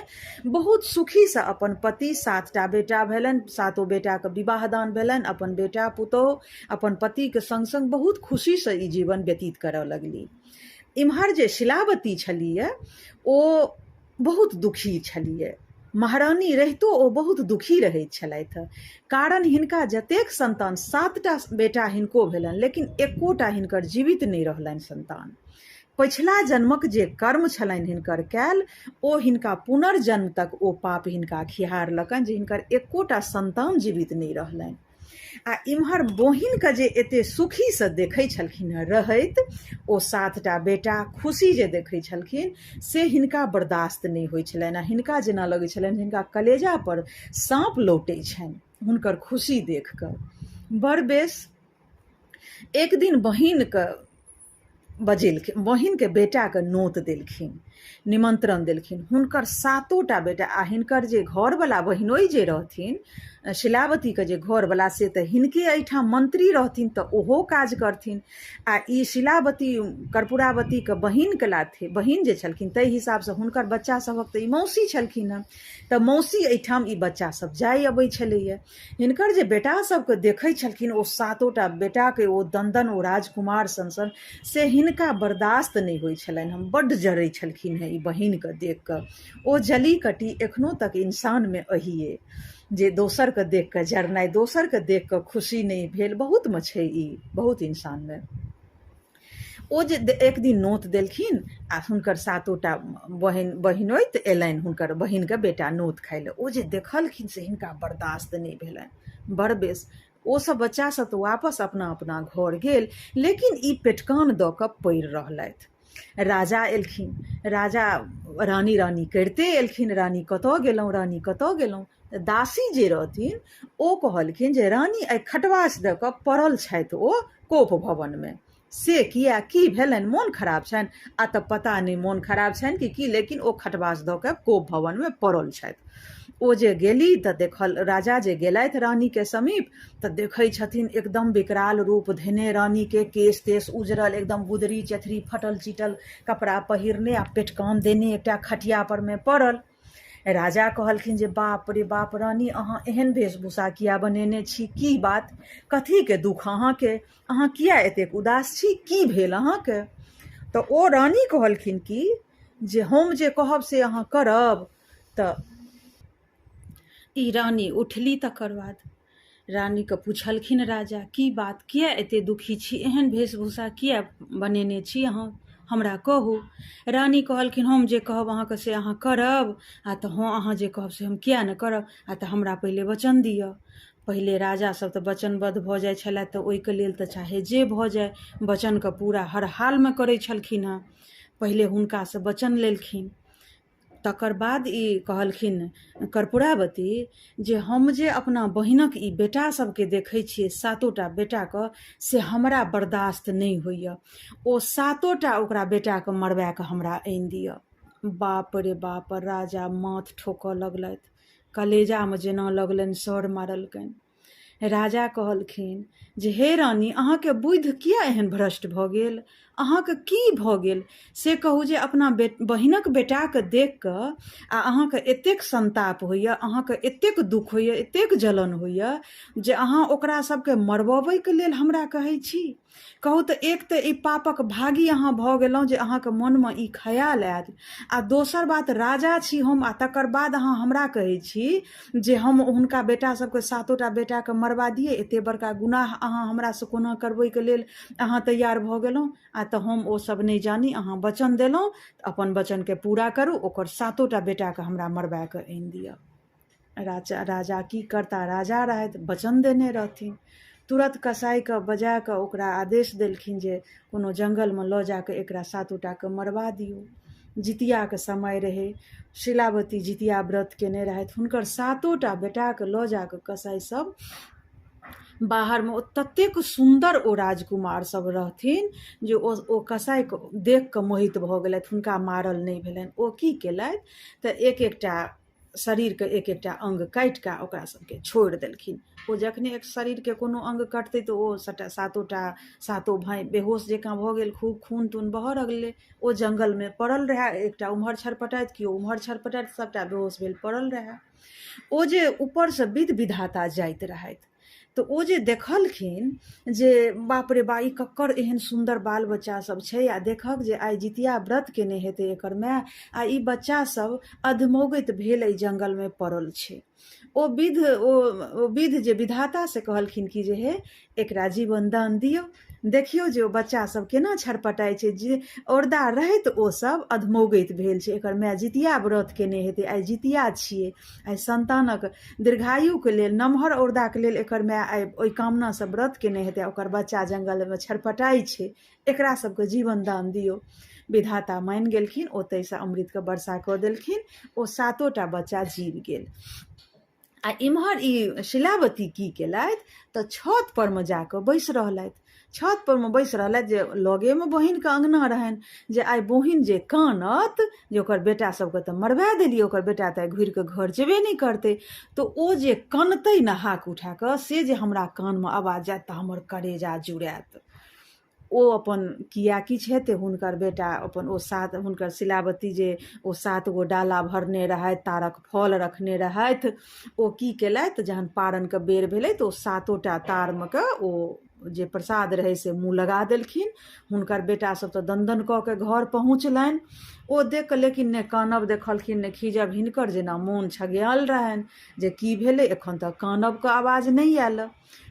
Speaker 1: बहुत सुखीसँ अपन पति, 7टा बेटा भेलनि, 7 बेटाके विवाह दान भेलनि, अपन बेटा पुतोहु अपन पतिके सङ्ग सङ्ग बहुत खुशीसँ ई जीवन व्यतीत करऽ लगली। इम्हर जे शिलावती छलियै ओ बहुत दुखी छलियै। महारानी रहितो ओ बहुत दुखी रहैत छलथि, कारण हिनका जतेक संतान, 7टा बेटा हिनको भेलनि, लेकिन एकोटा हिनकर जीवित नहि रहलनि संतान। पछिला जन्मक जे कर्म छलनि हिनकर कयल, ओ हिनका पुनर्जन्म तक ओ पाप हिनका खिहारलकनि जे हिनकर एकोटा संतान जीवित नहि रहलनि। आ इम्हर बहिनके जे एते सुखीसँ देखै छलखिन हेँ रहैत, ओ 7टा बेटा खुशी जे देखै छलखिन से हिनका बर्दाश्त नहि होइ छलनि आ हिनका जेना लगै छलनि हिनका कलेजा पर साँप लौटै छनि हुनकर खुशी देख कऽ। बड़ बेस एक दिन बहिनके बजेलखिन, बहिनके बेटाके नोत देलखिन, निमन्त्रण देलखिन। हुनकर 7टा बेटा आ हिनकर जे घरवला बहिनोइ जे रहथिन, शिलावतीके जे घरवला, से तऽ हिनके एहिठाम मंत्री रहथिन तऽ ओहो काज करथिन। आ ई शिलावती कर्पूरावतीके बहिनके लाथे, बहिन जे छलखिन ताहि हिसाबसँ हुनकर बच्चा सभक तऽ ई मौसी छलखिन हेँ, तऽ मौसी एहिठाम ई बच्चा सब जाइ अबै छलैए। हिनकर जे बेटा सबके देखै छलखिन ओ 7टा बेटाके ओ दन्दन ओ राजकुमार सन सन, से हिनका बर्दाश्त नहि होइ छलनि। हम बड्ड जरै छलखिन हेँ ई बहिनके देख कऽ। ओ जली कटी एखनो तक इंसानमे अहिए जे दोसरके देख कऽ जरनाइ, दोसरके देख कऽ खुशी नहि भेल, बहुतमे छै ई, बहुत इंसानमे। ओ जे एक दिन नोत देलखिन आ हुनकर 7टा बहिन बहिनोइत एलनि हुनकर बहिनके बेटा नोत खाइ लए। ओ जे देखलखिन से हिनका बर्दाश्त नहि भेलनि। बड़ बेस ओ सब बच्चा सब तऽ वापस अपना अपना घर गेल, लेकिन ई पेटकान दऽ कऽ पड़ि रहलथि। राजा एलखिन, राजा रानी रानी करिते एलखिन, रानी कतऽ गेलहुँ, रानी कतऽ गेलहुँ। तऽ दासी जे रहथिन ओ कहलखिन जे रानी एहि खटवास दऽ कऽ पड़ल छथि ओ कोप भवनमे। से किया, की भेलनि, मोन खराब छनि? आ तऽ पता नहि मोन खराब छनि कि की, लेकिन ओ खटवास दऽ कऽ कोप भवनमे पड़ल छथि। ओ जे गेली तऽ देखल, राजा जे गेलथि रानीके समीप तऽ देखै छथिन एकदम विकराल रूप धेने रानीके, केश तेश उजरल, एकदम गुदरी चेथरी फटल चिटल कपड़ा पहिरने आ पेटकान देने एकटा खटिया परमे पड़ल। राजा कहलखिन जे बाप रे बाप रानी, अहाँ एहन वेशभूषा किया बनेने छी, की बात, कथीके दुख अहाँके, अहाँ किया एतेक उदास छी, की भेल अहाँके? तऽ ओ रानी कहलखिन कि जे हम जे कहब से अहाँ करब। तऽ ई रानी उठली, तकर बाद रानीके पुछलखिन राजा, की बात, किया एते दुखी छी, एहन वेशभूषा किया बनेने छी अहाँ, हमरा कहू। रानी कहलखिन हम जे कहब अहाँके से अहाँ करब? आ तऽ हँ, अहाँ जे कहब से हम किया नहि करब, आ तऽ हमरा पहिले वचन दिअ। पहिले राजा सब तऽ वचनबद्ध भऽ जाइ छलथि, तऽ ओहिके लेल तऽ चाहे जे भऽ जाय वचनके पूरा हर हालमे करै छलखिन हँ। पहिले हुनकासँ वचन लेलखिन, तकर बाद ई कहलखिन कर्पूरावती जे हम जे अपना बहिनक ई बेटा सबके देखै छियै, 7टा बेटाके, से हमरा बर्दाश्त नहि होइए। ओ 7टा ओकरा बेटाके मरबाके हमरा आनि दिअ। बाप रे बाप, राजा माथ ठोकऽ लगलथि, कलेजामे जेना लगलनि सर मारलकनि। राजा कहलखिन जे हे रानी, अहाँके बुद्धि किया एहन भ्रष्ट भऽ गेल, अहाँके की भऽ गेल से कहू जे अपना बहिनक बेटाके देख कऽ आ अहाँके एतेक संताप होइए, अहाँके एतेक दुख होइए, एतेक जलन होइए जे अहाँ ओकरा सबके मरबबैके लेल हमरा कहै छी। कहू तऽ एक तऽ ई पापक भागी अहाँ भऽ गेलहुँ जे अहाँके मोनमे ई खयाल आयल, आ दोसर बात राजा छी हम आ तकर बाद अहाँ हमरा कहै छी जे हम हुनका बेटा सबके 7टा बेटाके मरबा दियै। एते बड़का गुनाह अहाँ हमरासँ कोना करबैके लेल अहाँ तैयार भऽ गेलहुँ? आ तऽ हम ओ सब नहि जानी, अहाँ वचन देलहुँ तऽ अपन वचनके पूरा करू, ओकर 7टा बेटाके हमरा मरबा कऽ आनि दिअ। राजा की करता, राजा रहथि, वचन देने रहथिन। तुरत कसाईके बजा कऽ ओकरा आदेश देलखिन जे कोनो जङ्गलमे लऽ जा कऽ एकरा 7टाके मरबा दियौ। जितियाके समय रहै, शिलावती जितिया व्रत केने रहथि, हुनकर 7टा बेटाके लऽ जा कऽ कसाई सब बाहरमे, ओ ततेक सुन्दर ओ राजकुमार सब रहथिन जे ओ कसाईके देख कऽ मोहित भऽ गेलथि, हुनका मारल नहि भेलनि। ओ की केलथि तऽ एक एकटा शरीरके एक एकटा अङ्ग काटि कऽ ओकरा सबके छोड़ि देलखिन। ओ जखने एक शरीरके कोनो अङ्ग कटतै तऽ ओ सबटा सातोटा सातो भाय बेहोश जकाँ भऽ गेल, खूब खून तून बहऽ लगलै। ओ जङ्गलमे पड़ल रहए, एकटा उम्हर छरपटाइत, केओ उम्हर छरपटाइत, सबटा बेहोश भेल पड़ल रहए। ओ जे ऊपरसँ विध विधाता जाइत रहथि तऽ ओ जे देखलखिन जे बाप रे बा, ई ककर एहन सुन्दर बाल बच्चा सब छै, आ देखक जे आइ जितिया व्रत केने हेतै एकर माय, आ ई बच्चा सब अधमौगैत भेल एहि जङ्गलमे पड़ल छै। ओ विध ओ विध जे विधाता से कहलखिन कि जे हे एकरा जीवन दान दियौ, देखियौ जे ओ बच्चा सब केना छरपटाइ छै, जे औरदा रहैत ओ सब अधमौगैत भेल छै, एकर माय जितिया व्रत केने हेतै, आइ जितिया छियै, आइ सन्तानक दीर्घायुके लेल नमहर औरदाके लेल एकर माय आइ ओहि कामनासँ व्रत केने हेतै, ओकर बच्चा जङ्गलमे छरपटाइ छै, एकरा सबके जीवन दान दियौ। विधाता मानि गेलखिन, ओतहिसँ अमृतके वर्षा कऽ देलखिन, ओ सातोटा बच्चा जीव गेल। आ इम्हर ई शिलावती की केलथि तऽ छत पर मे जाकऽ बैस रहलथि। छत पर मे बैस रहलथि जे लगेमे बहिनके अङ्गना रहनि, जे आइ बहिन जे कानत जे ओकर बेटा सबके तऽ मरबा देलियै, ओकर बेटा तऽ आइ घुरि कऽ घर जेबे नहि करतै, तऽ ओ जे कनतै ने हाक उठा कऽ, से जे हमरा कानमे आवाज जायत तऽ हमर करेजा जुड़ायत। ओ अपन किया किछु हेतै, हुनकर बेटा अपन ओ सात हुनकर शिलावती जे ओ सात गो डाला भरने रहथि, तारक फल रखने रहथि, ओ की केलथि जहन पारनके बेर भेलै तऽ ओ सातोटा तारमे के ओ जे प्रसाद रहै से मुँह लगा देलखिन। हुनकर बेटा सब तऽ दनदन कऽ के घर पहुँचलनि। ओ देख कऽ लेकिन नहि कानब देखलखिन नहि खीजब, हिनकर जेना मोन छगयाल रहनि जे की भेलै एखन तक कानबके आवाज नहि आयल।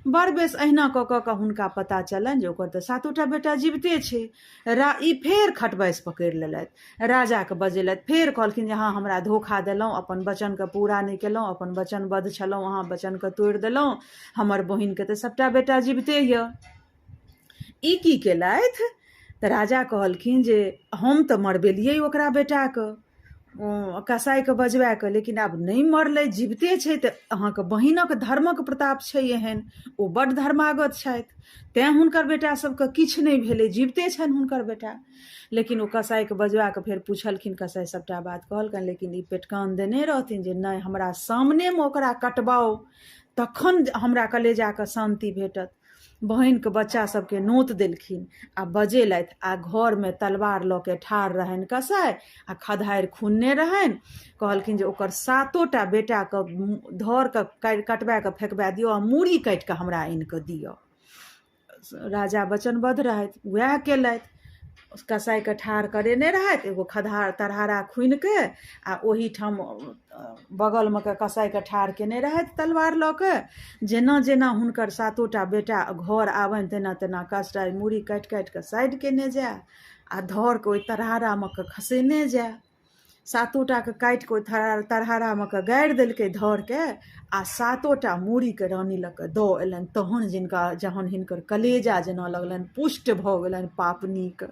Speaker 1: बड़ बेस अहिना कऽ कऽ कऽ हुनका पता चललनि जे ओकर तऽ सातोटा बेटा जीविते छै। रा ई फेर खटबासि पकड़ि लेलथि, राजाके बजेलथि, फेर कहलखिन जे अहाँ हमरा धोखा देलहुँ, अपन वचनके पूरा नहि केलहुँ, अपन वचनबद्ध छलहुँ, अहाँ वचनके तोड़ि देलहुँ, हमर बहिनके तऽ सभटा बेटा जीविते यऽ। ई की केलथि तऽ राजा कहलखिन जे हम तऽ मरबेलियै ओकरा बेटाके कसाइके बजबा कऽ, लेकिन आब नहि मरलै, जीविते छै, तऽ अहाँके बहिनक धर्मक प्रताप छै एहन, ओ बड्ड धर्मागत छथि, तैँ हुनकर बेटा सबके किछु नहि भेलै, जीविते छनि हुनकर बेटा। लेकिन ओ कसाइके बजबा कऽ फेर पुछलखिन, कसाइ सबटा बात कहलकनि, लेकिन ई पेटकान देने रहथिन जे नहि हमरा सामनेमे ओकरा कटबाउ तखन हमरा कलेजाके शान्ति भेटत। बहिनके बच्चा सबके नोत देलखिन आ बजेलथि, आ घरमे तलवार लऽ के ठाढ़ रहनि कसाइ आ खधारि खुनने रहनि। कहलखिन जे ओकर सातोटा बेटाके धर कऽ कटबा कऽ फेकबा दियौ आ मूड़ी काटि कऽ हमरा आनि कऽ दिअ। राजा वचनबद्ध रहथि, वएह केलथि। कसाइके ठाढ़ करेने रहथि, एगो खदहा तरहारा खुनिके आ ओहिठाम बगलमे के कसाइके ठाढ़ केने रहथि तलवार लऽ के। जेना जेना हुनकर सातोटा बेटा घर आबनि तेना तेना कसाइ मूड़ी काटि काटि कऽ साइड केने जाय आ धर के ओहि तरहारामे के खसेने जाय। सातोटाके काटि कऽ ओहि तरहारामे कऽ गाड़ि देलकै धरके आ सातोटा मूड़ीके रानी लग कऽ दऽ अयलनि। तहन जिनका जहन हिनकर कलेजा जेना लगलनि पुष्ट भऽ गेलनि पापनीके।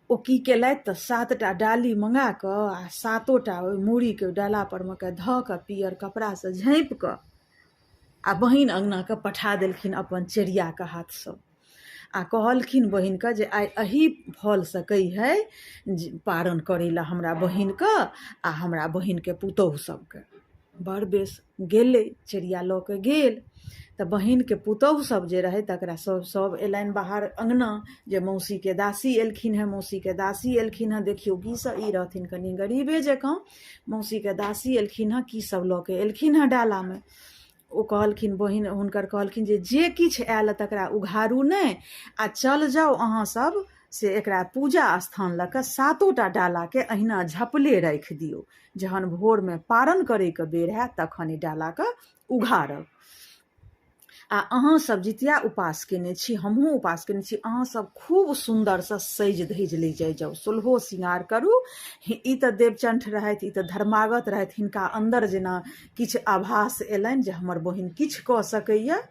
Speaker 1: ओ की केलथि तऽ सातटा डाली मँगा कऽ आ सातोटा ओहि मूड़ीके डाला परमे कऽ धऽ कऽ पीयर कपड़ासँ झाँपि कऽ आ बहिन अङ्गनाके पठा देलखिन अपन चेरियाके हाथसँ। आ कहलखिन बहिनके जे आइ एही फलसँ कहिहे जे पारन करै लए हमरा बहिनके आ हमरा बहिनके पुतोहु सबके। बड़ बेस गेलै, चिड़िया लऽ कऽ गेल तऽ बहिनके पुतोहु सब जे रहै तकरा सब सब अयलनि बाहर अङ्गना जे मौसीके दासी एलखिन हेँ, मौसीके दासी एलखिन हेँ, देखियौ की सब ई रहथिन कनि गरीबे जकाँ, मौसीके दासी एलखिन हेँ की सब लऽ कऽ एलखिन हेँ डालामे। ओ कहलखिन बहिन हुनकर कहलखिन जे जे किछु आयल तकरा उघारू नहि आ चल जाउ अहाँ सब से एकरा पूजा स्थान लऽ कऽ सातोटा डालाके अहिना झपले राखि दियौ, जहन भोरमे पारन करैके बेर हैत तखन ई डालाके उघारब। आ अहाँ सब जितिया उपास केने छी, हमहूँ उपास केने छी, अहाँ सब खूब सुन्दरसँ सजि धजि लै जाइ जाउ, सोलहो सिंगार करू। ई तऽ देवचंठ रहथि, ई तऽ धर्मागत रहथि, हिनका अन्दर जेना किछु आभास अयलनि जे हमर बहिन किछु कऽ सकैए।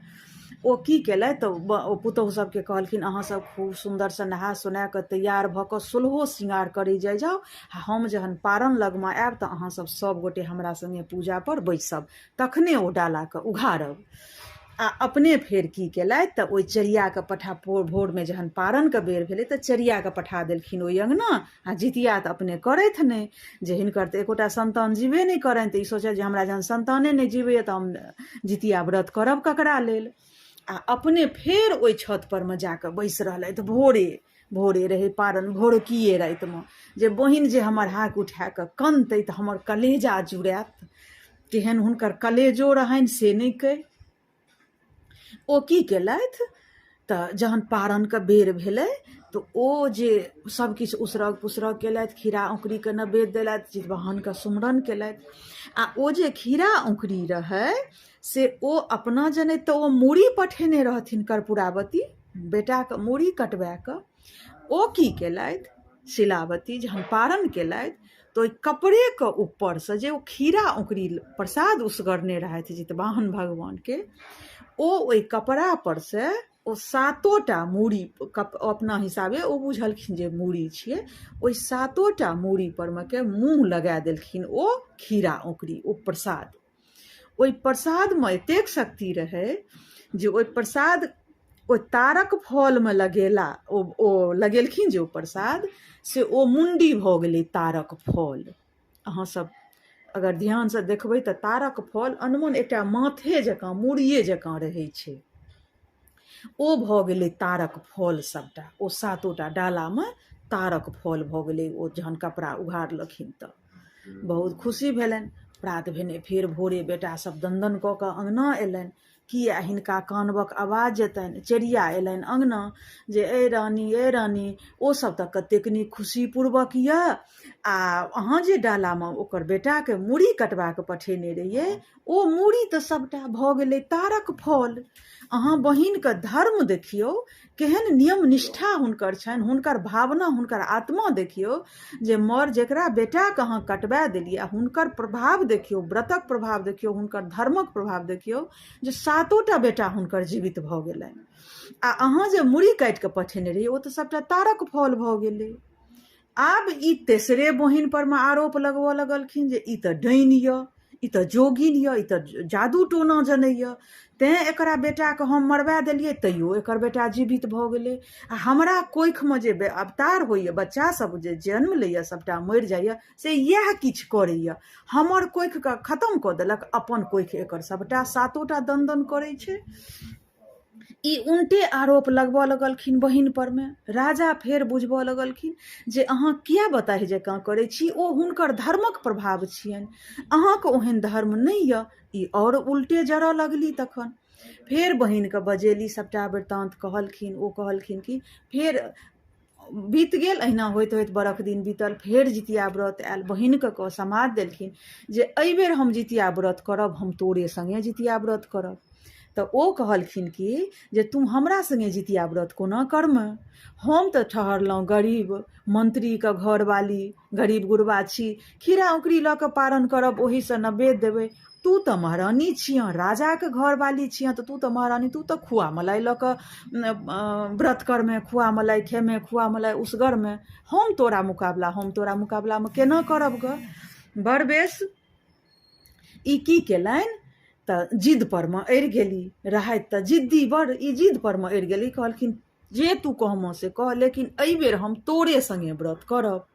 Speaker 1: ओ की केलथि तऽ ओ पुतोहु सबके कहलखिन अहाँ सब खूब सुन्दरसँ नहा सोना कऽ तैयार भऽ कऽ सोलहो सिंगार करै जाइ जाउ आ हम जहन पारन लगमे आयब तऽ अहाँ सब सब गोटे हमरा सङ्गे पूजा पर बैसब, तखने ओ डालाके उघारब। आ अपने फेर की केलथि तऽ ओहि चेरियाके पठा भोरमे जहन पारनके बेर भेलै तऽ चेरियाके पठा देलखिन ओहि अङ्गना आ जितिया तऽ अपने करथि नहि जे हिनकर तऽ एकोटा सन्तान जीबे नहि करनि तऽ ई सोचथि जे हमरा जहन सन्ताने नहि जीबैए तऽ हम जितिया व्रत करब ककरा लेल। आ अपने फेर ओहि छत पर मे जाकऽ बैस रहलथि भोरे भोरे रहै पारन भोरकिए रातिमे जे बहिन जे हमर हाक उठा कऽ कनतै तऽ हमर कलेजा जुड़ायत। केहन हुनकर कलेजो रहनि से नहि कहि। ओ की केलथि तऽ जहन पारनके बेर भेलै तऽ ओ जे सभकिछु उसरग पुसरग केलथि, खीरा औंकुरीके नैवेद्य देलथि, जितवाहनके सुमरन केलथि आ ओ जे खीरा औंकुरी रहै से ओ अपना जनैत तऽ ओ मूड़ी पठेने रहथिन कर्पूरावती बेटाके मूड़ी कटबा कऽ। ओ की केलथि शिलावती जहन पारन केलथि तऽ ओहि कपड़ेके ऊपरसँ जे ओ खीरा औंकुरी प्रसाद उसगरने रहथि जितवाहन भगवानके, ओ ओहि कपड़ा पर से ओ सातोटा मूड़ी अपना हिसाबे ओ बुझलखिन जे मूड़ी छियै, ओहि सातोटा मूड़ी परमे के मुँह लगा देलखिन ओ खीरा औंकुरी ओ प्रसाद। ओहि प्रसादमे एतेक शक्ति रहै जे ओहि प्रसाद ओहि तारक फलमे लगेला ओ लगेलखिन जे ओ प्रसाद से ओ मुण्डी भऽ गेलै तारक फल। अहाँ सब अगर ध्यानसँ देखबै तऽ तारक फल अनमन एकटा माथे जकाँ मूड़िए जकाँ रहै छै। ओ भऽ गेलै तारक फल सबटा ओ सातोटा डालामे तारक फल भऽ गेलै ओ जहन कपड़ा उघारलखिन तऽ बहुत खुशी भेलनि। प्रात भेने फेर भोरे बेटा सब दन्दन कऽ कऽ अङ्गना अयलनि। किया हिनका कानबक आवाज जेतनि। चेरिया अयलनि अङ्गना जे ए रानी ए रानी ओ सब तऽ कतेक नीक खुशीपूर्वक यऽ आ अहाँ जे डालामे ओकर बेटाके मूड़ी कटबा कऽ पठेने रहियै ओ मूड़ी तऽ सबटा भऽ गेलै तारक फल। अहाँ बहिनके धर्म देखियौ केहन नियम निष्ठा हुनकर छनि, हुनकर भावना हुनकर आत्मा देखियौ जे मर जकरा बेटाके अहाँ कटबा देलियै आ हुनकर प्रभाव देखियौ, व्रतक प्रभाव देखियौ, हुनकर धर्मक प्रभाव देखियौ जे सातोटा बेटा हुनकर जीवित भऽ गेलनि आ अहाँ जे मूड़ी काटि कऽ पठेने रहियै ओ तऽ सबटा तारक फल भऽ गेलै। आब ई तेसरे बहिन पर मे आरोप लगबऽ लगलखिन जे ई तऽ डाइन यऽ, ई तऽ जोगिन यऽ, ई तऽ जादू टोना जनैए, तैँ एकरा बेटाके हम मरबा देलियै तैयो एकर बेटा जीवित भऽ गेलै आ हमरा कोखिमे जे अवतार होइए, बच्चा सब जे जन्म लैए सबटा मरि जाइए से इएह किछु करैए, हमर कोखिके खतम कऽ देलक, अपन कोखि एकर सबटा सातोटा दन दन करै छै। ई उनटे आरोप लगबऽ लगलखिन बहिन परमे। राजा फेर बुझबऽ लगलखिन जे अहाँ किए बताहि जकाँ करै छी, ओ हुनकर धर्मक प्रभाव छियनि, अहाँके ओहन धर्म नहि यऽ। ई आओर उल्टे जरऽ लगली। तखन फेर बहिनके बजेली, सभटा वृत्तान्त कहलखिन। ओ कहलखिन कि फेर बीत गेल अहिना होइत होइत बरख दिन बीतल। फेर जितिया व्रत आयल। बहिनके कऽ समाद देलखिन जे एहिबेर हम जितिया व्रत करब, हम तोरे सङ्गे जितिया व्रत करब। तऽ ओ कहलखिन कि जे तू हमरा सङ्गे जितिया व्रत कोना करमे, हम तऽ ठहरलहुँ गरीब मन्त्रीके घरवाली, गरीब गुरबा छी, खीरा औंकरी लऽ कऽ पारन करब, ओहीसँ नैवेद्य देबै। तू तऽ महारानी छियह, राजाके घरवाली छियह, तऽ तू तऽ महारानी, तू तऽ खुआ मलाई लऽ कऽ व्रत करमे, खुआ मलाई खेमे, खुआ मलाई उसगरमे, हम तोरा मुकाबलामे केना करब गऽ। बड़ बेस ई की केलनि तऽ जिद परमे अड़ि गेली। रहथि तऽ जिद्दी बड़, ई जिद परमे अड़ि गेली। कहलखिन जे तू कहमऽ से कह, लेकिन एहिबेर हम तोरे सङ्गे व्रत करब।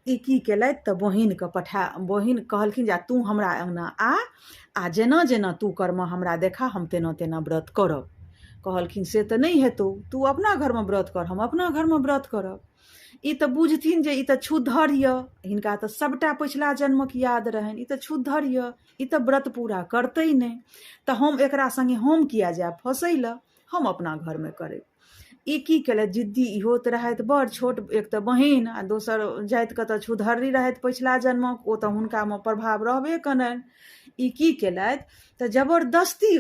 Speaker 1: ई की केलथि तऽ बहिनके पठा बहिन कहलखिन जे तू हमरा अङ्गना आ आ जेना जेना तू करमऽ हमरा देखा, हम तेना तेना व्रत करब। कहलखिन से तऽ नहि हेतौ, तू अपना घरमे व्रत कर, हम अपना घरमे व्रत करब। ई तऽ बुझथिन जे ई तऽ छुद्धर यऽ, हिनका तऽ सभटा पछिला जन्मक याद रहनि, ई तऽ छुद्धर यऽ, ई तऽ व्रत पूरा करतै नहि, तऽ हम एकरा सङ्गे हम किया जायब फँसै लए, हम अपना घरमे करब। ई की केलथि, जिद्दी इहो तऽ रहथि बड़ छोट, एक तऽ बहिन आ दोसर जातिके तऽ छुधर्री रहथि पछिला जन्मक, ओ तऽ हुनकामे प्रभाव रहबे करनि। ई की केलथि तऽ जबरदस्ती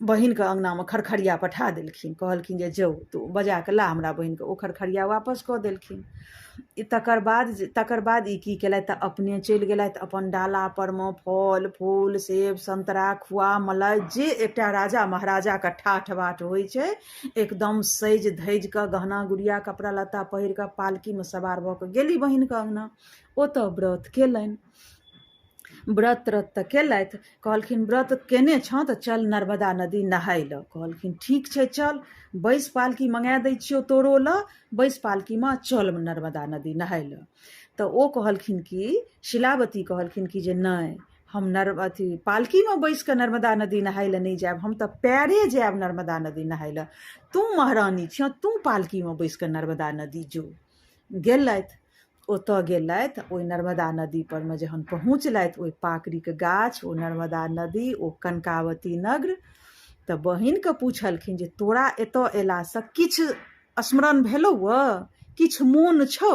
Speaker 1: बहिनके अङ्गनामे खरखरिया पठा देलखिन। कहलखिन जे जो तू बजा कऽ ला हमरा बहिनके। ओ खरखरिया वापस कऽ देलखिन। तकर बाद ई की केलथि तऽ अपने चलि गेलथि अपन डाला परमे फल फूल सेब संतरा खुआ मलाई जे एकटा राजा महाराजाके ठाठ बाट होइ छै एकदम सजि धजि कऽ गहना गुड़िया कपड़ा लत्ता पहिर कऽ पालकीमे सवार भऽ कऽ गेली बहिनके अङ्गना। ओतऽ व्रत केलनि। व्रत त्रत तऽ केलथि। कहलखिन व्रत केने छँ तऽ चल नर्मदा नदी नहाय लए। कहलखिन ठीक छै चल, बैस पालकी मँगा दै छियौ तोरो लए, बैस पालकीमे चल नर्मदा नदी नहाय लए। तऽ ओ कहलखिन कि शिलावती कहलखिन कि जे नहि, हम नर अथी पालकीमे बैस कऽ नर्मदा नदी नहाय लए नहि जायब, हम तऽ पैरे जायब नर्मदा नदी नहाय लए। तू महारानी छँ, तू पालकीमे बैस कऽ नर्मदा नदी जो। गेलथि, ओतऽ गेलथि। ओहि नर्मदा नदी परमे जहन पहुँचलथि, ओहि पाकड़िके गाछ, ओ नर्मदा नदी, ओ कनकावती नगर, तऽ बहिनके पुछलखिन जे तोरा एतऽ अयलासँ किछु स्मरण भेलौ किछु मोन छौ?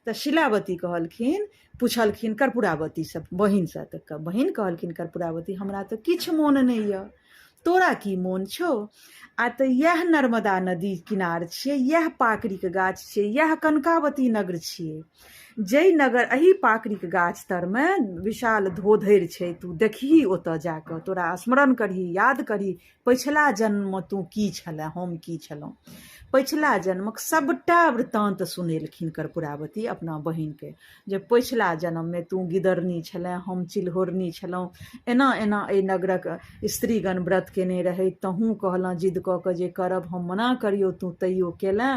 Speaker 1: तऽ शिलावती कहलखिन, पुछलखिन कर्पूरावतीसँ, बहिनसँ, तऽ बहिन कहलखिन कर्पूरावती, हमरा तऽ किछु मोन नहि यऽ, तोरा की मोन छौ? आ तऽ इएह नर्मदा नदी किनार छियै, इएह पाकड़िके गाछ छियै, इएह कनकावती नगर छियै, जाहि नगर एहि पाकड़िके गाछ तरमे विशाल धोधरि छै। तू देखही ओतऽ जाकऽ, तोरा स्मरण करही, याद करही पछिला जन्ममे तू की छलए, हम की छलहुँ। पछिला जन्मक सबटा वृत्तान्त सुनेलखिन कर्पूरावती अपना बहिनके जे पछिला जन्ममे तू गिदरनी छलए, हम चिलहोरनी छलहुँ, एना एना एहि नगरक स्त्रीगण व्रत केने रहै, तहूँ कहलहुँ जिद कऽ कऽ जे करब, हम मना करियौ, तू तैयो केलेँ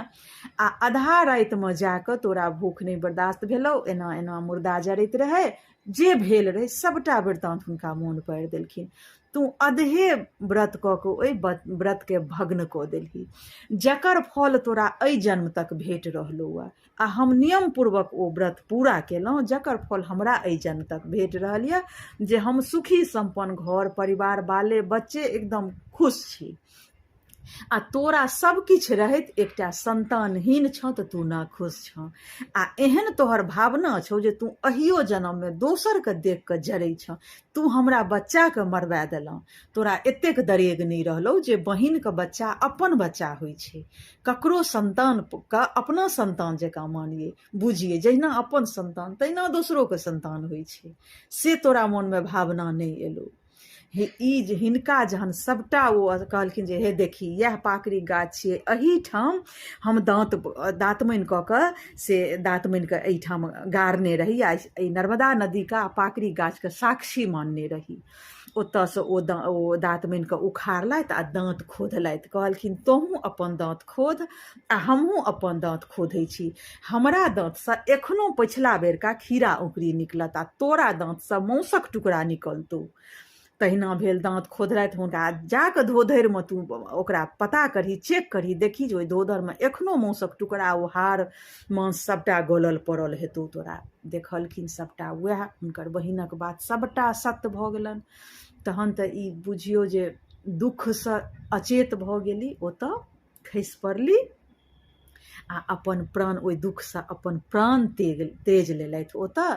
Speaker 1: आ आधा रातिमे जाकऽ तोरा भूख नहि बर्दाश्त भेलौ, एना एना मुर्दा जरैत रहै, जे भेल रहै सबटा वृत्तान्त हुनका मोन पाड़ि देलखिन। तू अधे व्रत कऽ कऽ ओहि व्रतके भग्न कऽ देलही, जकर फल तोरा एहि जन्म तक भेट रहलौ आ हम नियम पूर्वक ओ व्रत पूरा केलहुँ, जकर फल हमरा एहि जन्म तक भेट रहल यऽ जे हम सुखी सम्पन्न घर परिवार बाले बच्चे एकदम खुश छी। आ तोरा सब किछु रहैत एकटा सन्तानहीन छँ तऽ तू नाखुश छँ आ एहन तोहर भावना छौ जे तू अहियो जन्ममे दोसरके देख कऽ जरै छँ। तू हमरा बच्चाके मरवा देलँ, तोरा एतेक दरेग नहि रहलौ जे बहिनके बच्चा अपन बच्चा होइ छै, ककरो सन्तानके अपना सन्तान जकाँ मानियै बुझियै, जहिना अपन सन्तान तहिना दोसरोके सन्तान होइ छै, से तोरा मोनमे भावना नहि एलौ। हे ई जे हिनका जहन सबटा ओ कहलखिन जे हे देखी इएह पाकड़िक गाछ छियै, एहिठाम हम दाँत दाँतमनि कऽ कऽ से दाँतमनिके एहिठाम गाड़ने रही आ एहि नर्मदा नदीके आ पाकड़िक गाछके साक्षी मानने रही। ओतऽसँ ओ ओ दाँतमनिके उखाड़लथि आ दाँत खोधलथि। कहलखिन तोहूँ अपन दाँत खोध आ हमहूँ अपन दाँत खोधै छी, हमरा दाँतसँ एखनो पछिला बेरका खीरा औंकरी निकलत आ तोरा दाँतसँ माँसक टुकड़ा निकलतौ। तहिना भेल, दाँत खोधलथि हुनका, जाकऽ धोधरिमे तू ओकरा पता करही, चेक करही, देखही जे ओहि धोधरिमे एखनो माँसक टुकड़ा ओ हाड़ माँस सभटा गलल पड़ल हेतौ तोरा। देखलखिन सभटा वएह हुनकर बहिनक बात सभटा सत्य भऽ गेलनि। तहन तऽ ई बुझियौ जे दुःखसँ अचेत भऽ गेली, ओतऽ खसि पड़ली आ अपन प्राण ओहि दुःखसँ अपन प्राण तेग तेज लेलथि। ओतऽ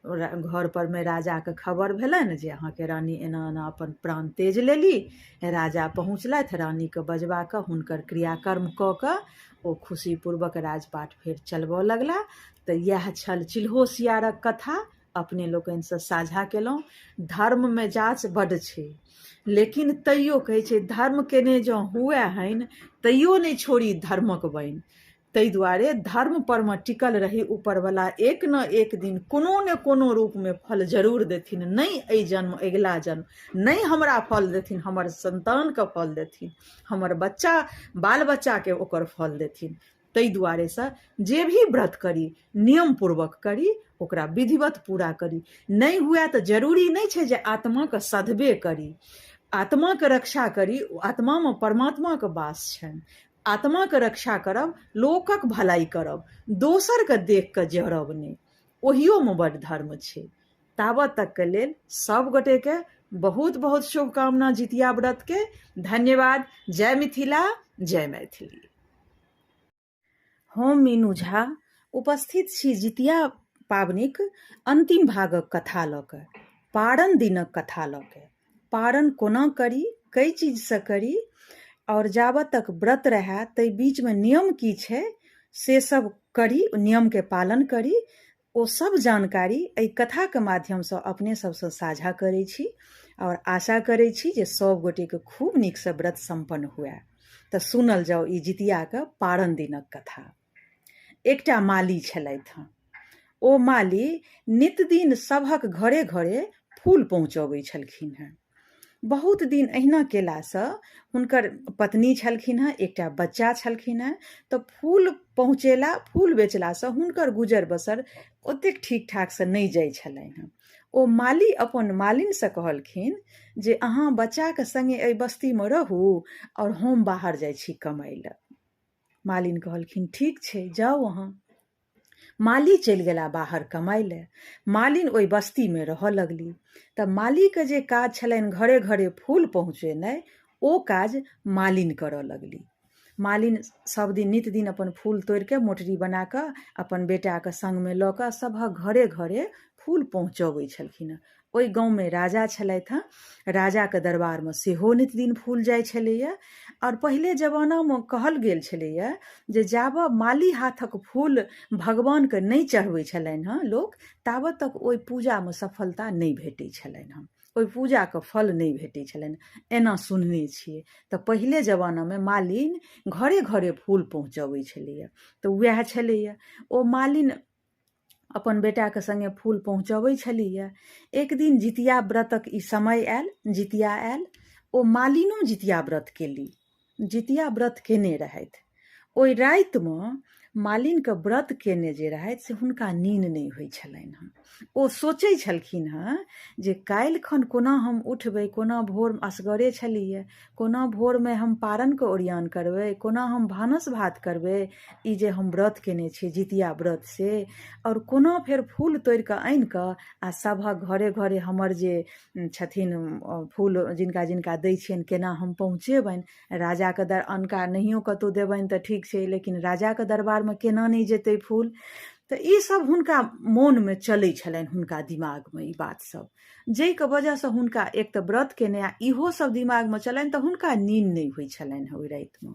Speaker 1: घर परमे राजाके खबर भेलनि जे अहाँके रानी एना एना अपन प्राण तेज लेली। राजा पहुँचलथि, रानीके बजबा कऽ हुनकर क्रियाकर्म कऽ कऽ ओ खुशीपूर्वक राजपाट फेर चलबऽ लगला। तऽ इएह छल चिल्हो सियारक कथा, अपने लोकनिसँ साझा केलहुँ। धर्ममे जाँच बड्ड छै, लेकिन तैयो कहै छै धर्म केने जँ हुए हनि तैयो नहि छोड़ी धर्मक बनि। ताहि दुआरे धर्म परमे टिकल रही, ऊपरवला एक ने एक दिन कोनो ने कोनो रूपमे फल जरूर देथिन, नहि एहि जन्म अगिला जन्म, नहि हमरा फल देथिन हमर सन्तानके फल देथिन, हमर बच्चा बाल बच्चाके ओकर फल देथिन। ताहि दुआरेसँ जे भी व्रत करी नियम पूर्वक करी, ओकरा विधिवत पूरा करी। नहि हुए तऽ जरूरी नहि छै जे आत्माके सधबे करी, आत्माके रक्षा करी। आत्मामे परमात्माके वास छनि, आत्माके रक्षा करब, लोकक भलाइ करब, दोसरके देख कऽ जरब नहि, ओहियोमे बड्ड धर्म छै। ताबत तकके लेल सब गोटेके बहुत बहुत शुभकामना जितिया व्रतके। धन्यवाद। जय मिथिला, जय मैथिली। हम मीनू झा उपस्थित छी जितिया पाबनिक अन्तिम भागक कथा लऽ कऽ, पारन दिनक कथा लऽ कऽ। पारन कोना करी, कै चीजसँ करी आओर जाबत तक व्रत रहए ताहि बीचमे नियम की छै से सब करी, नियमके पालन करी, ओ सब जानकारी एहि कथाके माध्यमसँ अपने सबसँ साझा करै छी आओर आशा करै छी जे सब गोटेके खूब नीकसँ व्रत सम्पन्न हुए। तऽ सुनल जाउ ई जितियाके पारन दिनक कथा। एकटा माली छलथि हँ, ओ माली नितदिन सभक घरे घरे फूल पहुँचबै छलखिन हेँ। बहुत दिन अहिना केलासँ हुनकर पत्नी छलखिन हेँ, एकटा बच्चा छलखिन हेँ, तऽ फूल पहुँचेला, फूल बेचलासँ हुनकर गुजर बसर ओतेक ठीक ठाकसँ नहि जाइ छलनि हेँ। ओ माली अपन मालिनसँ कहलखिन जे अहाँ बच्चाके सङ्गे एहि बस्तीमे रहू आओर हम बाहर जाइ छी कमाइ लए। मालिन कहलखिन ठीक छै, जाउ अहाँ। माली चलि गेला बाहर कमाइ लए। मालिन ओहि बस्तीमे रहऽ लगली। तऽ मालीके जे काज छलनि घरे घरे फूल पहुँचेनाइ, ओ काज मालिन करऽ लगली। मालिन सब दिन नित दिन अपन फूल तोड़िके मोटरी बना कऽ अपन बेटाके सङ्गमे लऽ कऽ सभक घरे घरे फूल पहुँचबै छलखिन हँ। ओहि गाँवमे राजा छलथि हँ। राजाके दरबारमे सेहो नित दिन फूल जाइ छलैए। आओर पहिले जमानामे कहल गेल छलैए जे जाबऽ माली हाथक फूल भगवानके नहि चढ़बै छलनि हँ लोक, ताबत तक ओहि पूजामे सफलता नहि भेटै छलनि हँ, ओहि पूजाके फल नहि भेटै छलनि, एना सुनने छियै। तऽ पहिले जमानामे मालिन घरे घरे फूल पहुँचबै छलैए, तऽ उएह छलैए। ओ मालिन अपन बेटाके सङ्गे फूल पहुँचबै छलैए। एक दिन जितिया व्रतक ई समय आयल, जितिया आयल। ओ मालिनो जितिया व्रत केली, जितिया व्रत केने रहथि। ओहि रातिमे मालिनके व्रत केने जे रहथि से हुनका नीन नहि होइ छलनि हँ। ओ सोचै छलखिन हँ जे काल्हि खन कोना हम उठबै, कोना भोर असगरे छलियै, कोना भोरमे हम पारनके ओरियान करबै, कोना हम भानस भात करबै, ई जे हम व्रत केने छी जितिया व्रत से, आओर कोना फेर फूल तोड़ि कऽ आनि कऽ आ सभक घरे घरे हमर जे छथिन फूल जिनका जिनका दै छियनि केना हम पहुँचेबनि राजाके दर। अनका नहियो कतहु देबनि तऽ ठीक छै, लेकिन राजाके दरबारमे केना नहि जेतै फूल? तऽ ईसभ हुनका मोनमे चलै छलनि, हुनका दिमागमे ई बात सब, जाहिके वजहसँ हुनका एक तऽ व्रत केने आ इहो सब दिमागमे चलनि, तऽ हुनका नीन नहि होइ छलनि हँ ओहि रातिमे।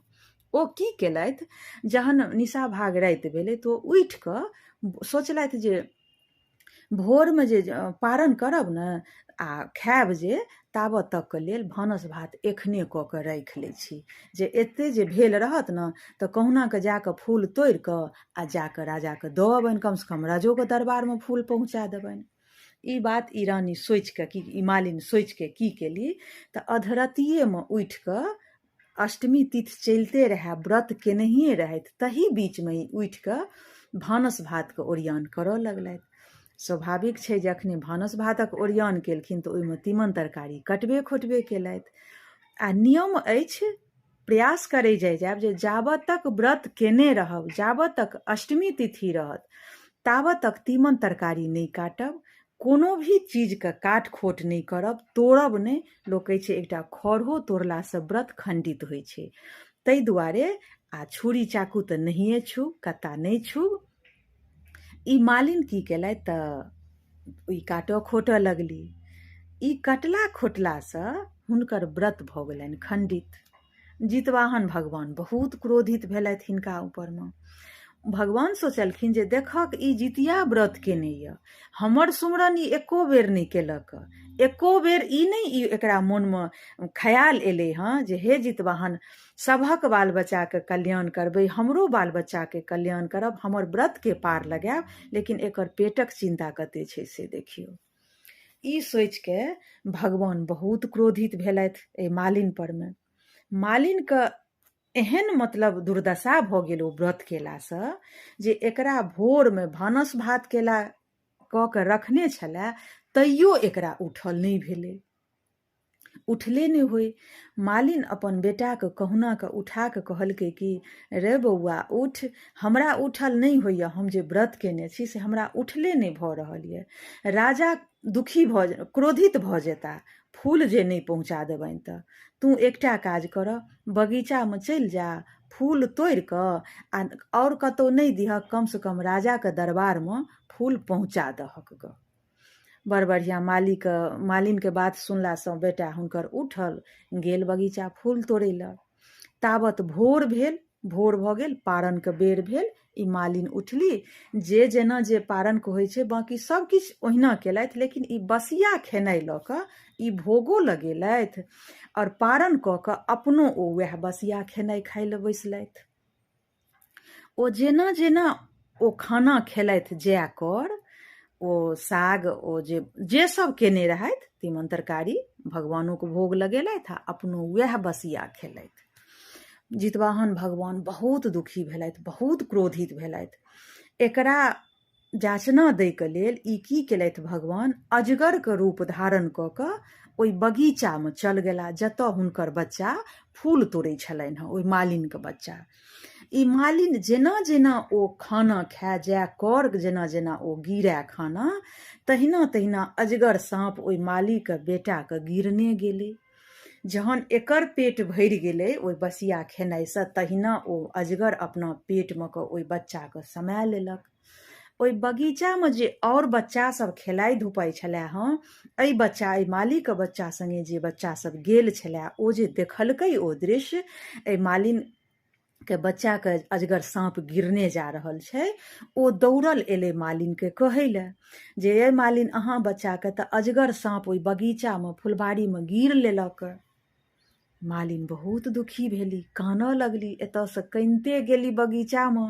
Speaker 1: ओ की केलथि, जहन निशा भाग राति भेलै तऽ ओ उठि कऽ सोचलथि जे भोरमे जे पारन करब ने आ खायब, जे ताबत तकके लेल भानस भात एखने कऽ कऽ राखि लै छी, जे एते जे भेल रहत ने तऽ कहुना कऽ जा कऽ फूल तोड़ि कऽ आ जा कऽ राजाके दऽ अबनि, कमसँ कम राजोके दरबारमे फूल पहुँचा देबनि। ई बात ई रानी सोचि कऽ की, ई मालिन सोचि कऽ की केली तऽ अधरतियेमे उठि कऽ, अष्टमी तिथि चलिते रहए, व्रत केनहिए रहथि, तही बीचमे ई उठि कऽ भानस भातके ओरियान करऽ लगलथि। स्वाभाविक छै, जखने भानस भातक ओरियान केलखिन तऽ ओहिमे तीमन तरकारी कटबे खोटबे केलथि। आ नियम अछि, प्रयास करै जाइ जायब जे जाबत तक व्रत केने रहब, जाबत तक अष्टमी तिथि रहत, ताबत तक तीमन तरकारी नहि काटब, कोनो भी चीजके काट खोट नहि करब, तोड़ब नहि। लोक कहै छै एकटा खढ़ो तोड़लासँ व्रत खण्डित होइ छै, ताहि दुआरे आ छुरी चाकू तऽ नहिए छू, कत्ता नहि छू। ई मालिन की केलथि तऽ ई काटऽ खोटऽ लगली। ई कटला खोटलासँ हुनकर व्रत भऽ गेलनि खण्डित। जितवाहन भगवान बहुत क्रोधित भेलथि हिनका ऊपरमे। भगवान सोचलखिन जे देखक ई जितिया व्रत केने यऽ, हमर सुमरन ई एको बेर नहि केलक, एको बेर ई नहि ई एकरा मोनमे खयाल एलै हँ जे हे जितवाहन, सभक बाल बच्चाके कल्याण करबै, हमरो बाल बच्चाके कल्याण करब, हमर व्रतके पार लगायब, लेकिन एकर पेटक चिन्ता कते छै से देखियौ। ई सोचिके भगवान बहुत क्रोधित भेलथि एहि मालिन परमे। मालिनके एहन मतलब दुर्दशा भऽ गेल ओ व्रत केलासँ जे एकरा भोरमे भानस भात केला कऽ के रखने छलए, तैयो एकरा उठल नहि भेलै, उठले नहि होय। मालिन अपन बेटाके कहुना कऽ उठा कऽ कहलकै कि रे बौआ उठ, हमरा उठल नहि होइए, हम जे व्रत केने छी से हमरा उठले नहि भऽ रहल यऽ। राजा दुखी भऽ क्रोधित भऽ जेता फूल जे नहि पहुँचा देबनि, तऽ तू एकटा काज कर, बगीचामे चलि जा, फूल तोड़ि कऽ आ आओर कतहु नहि दिहक, कमसँ कम राजाके दरबारमे फूल पहुँचा दहक गऽ। बड़ बढ़िआँ। मालीके मालिनके बात सुनलासँ बेटा हुनकर उठल, गेल बगीचा फूल तोड़ै लए। ताबत भोर भेल, भोर भऽ गेल, पारनके बेर भेल। ई मालिन उठली, जे जेना जे पारनके होइ छै बाँकी सब किछु ओहिना केलथि, लेकिन ई बसिया खेनाइ लऽ कऽ ई भोगो लगेलथि आओर पारन कऽ कऽ अपनो ओ वएह बसिया खेनाइ खाइ लए बैसलथि। ओ जेना जेना ओ खाना खेलथि जाय कर, ओ साग ओ जे जे सब केने रहथि तीमन तरकारी, भगवानोके भोग लगेलथि आ अपनो वएह बसिया खेलथि। जितवाहन भगवान बहुत दुखी भेलथि, बहुत क्रोधित भेलथि। एकरा जाचना दैके लेल ई की केलथि भगवान, अजगरके रूप धारण कऽ कऽ ओहि बगीचामे चल गेला जतऽ हुनकर बच्चा फूल तोड़ै छलनि हँ, ओहि मालिनके बच्चा। ई मालिन जेना जेना ओ खाना खाए जाय कर, जेना जेना ओ गिरए खाना, तहिना तहिना अजगर साँप ओहि मालीके बेटाके गिरने गेलै। जहन एकर पेट भरि गेलै ओहि बसिया खेनाइसँ, तहिना ओ अजगर अपना पेटमे कऽ ओहि बच्चाके समाए लेलक। ओहि बगीचामे जे आओर बच्चा सब खेलाइ धुपाइ छलै हँ, एहि बच्चा एहि मालीके बच्चा सङ्गे जे बच्चा सब गेल छलै, ओ जे देखलकै ओ दृश्य, एहि मालिन के बच्चाके अजगर साँप गिरने जा रहल छै, ओ दौड़ल एलै मालिनके कहै लए जे यै मालिन, अहाँ बच्चाके तऽ अजगर साँप ओहि बगीचामे फुलबाड़ीमे गीर लेलक। मालिन बहुत दुखी भेली, कानऽ लगली। एतऽसँ कनिते गेली बगीचामे,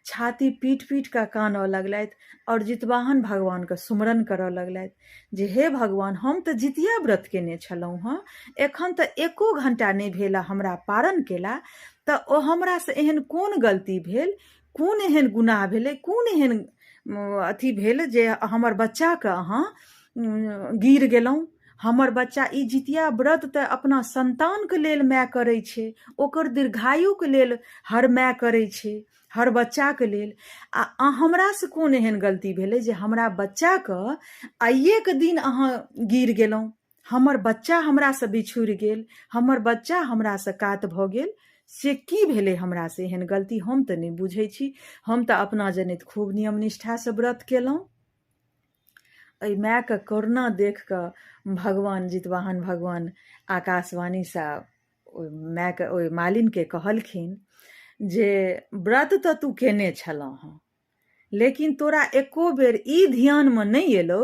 Speaker 1: छाती पीट पीट कऽ कानऽ लगलथि आओर जितवाहन भगवानके सुमरन करऽ लगलथि जे हे भगवान, हम तऽ जितिया व्रत केने छलहुँ हँ, एखन तऽ एको घण्टा नहि भेल हमरा पारण केला, तऽ ओ हमरासँ एहन कोन गलती भेल, कोन एहन गुनाह भेलै, कोन एहन अथी भेल जे हमर बच्चाके अहाँ गीर गेलहुँ। हमर बच्चा ई जितिया व्रत तऽ अपना सन्तानके लेल माय करै छै, ओकर दीर्घायुके लेल हर माय करै छै, हर बच्चाके लेल, आ हमरासँ कोन एहन गलती भेलै जे हमरा बच्चाके आइएके दिन अहाँ गिर गेलहुँ, हमर बच्चा हमरासँ बिछुड़ि गेल, हमर बच्चा हमरासँ कात भऽ गेल, से की भेलै हमरासँ एहन गलती? हम तऽ नहि बुझै छी, हम तऽ अपना जनैत खूब नियम निष्ठासँ व्रत केलहुँ। एहि मायके करुणा देख कऽ भगवान जितवाहन भगवान आकाशवाणीसँ ओहि मायके, ओहि मालिनके कहलखिन जे व्रत तऽ तू केने छलह हँ, लेकिन तोरा एको बेर ई ध्यानमे नहि एलौ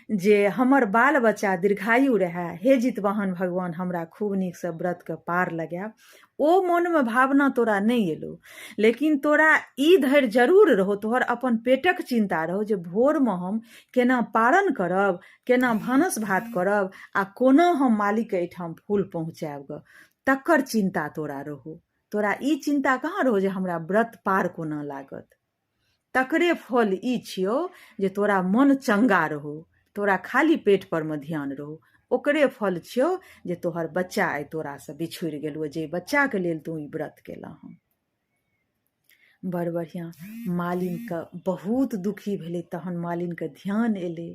Speaker 1: जे हमर बाल बच्चा दीर्घायु रहए, हे जितवाहन भगवान हमरा खूब नीकसँ व्रतके पार लगायब, ओ मोनमे भावना तोरा नहि एलौ। लेकिन तोरा ई धरि जरूर रहौ, तोहर अपन पेटक चिन्ता रहौ जे भोरमे हम केना पारण करब, केना भानस भात करब आ कोना हम मालिकके एहिठाम फूल पहुँचायब गऽ, तकर चिन्ता तोरा रहौ। तोरा ई चिन्ता कहाँ रहौ जे हमरा व्रत पार कोना लागत। तकरे फल ई छियौ जे तोरा मन चंगा रहौ, तोरा खाली पेट पर मे ध्यान रहौ। ओकरे फल छियौ जे तोहर बच्चा आइ तोरासँ बिछुड़ि गेलौ, जे बच्चाके लेल तू ई व्रत केलह हँ। बड़ बढ़िआँ। मालिनके बहुत दुखी भेलै। तहन मालिनके ध्यान एलै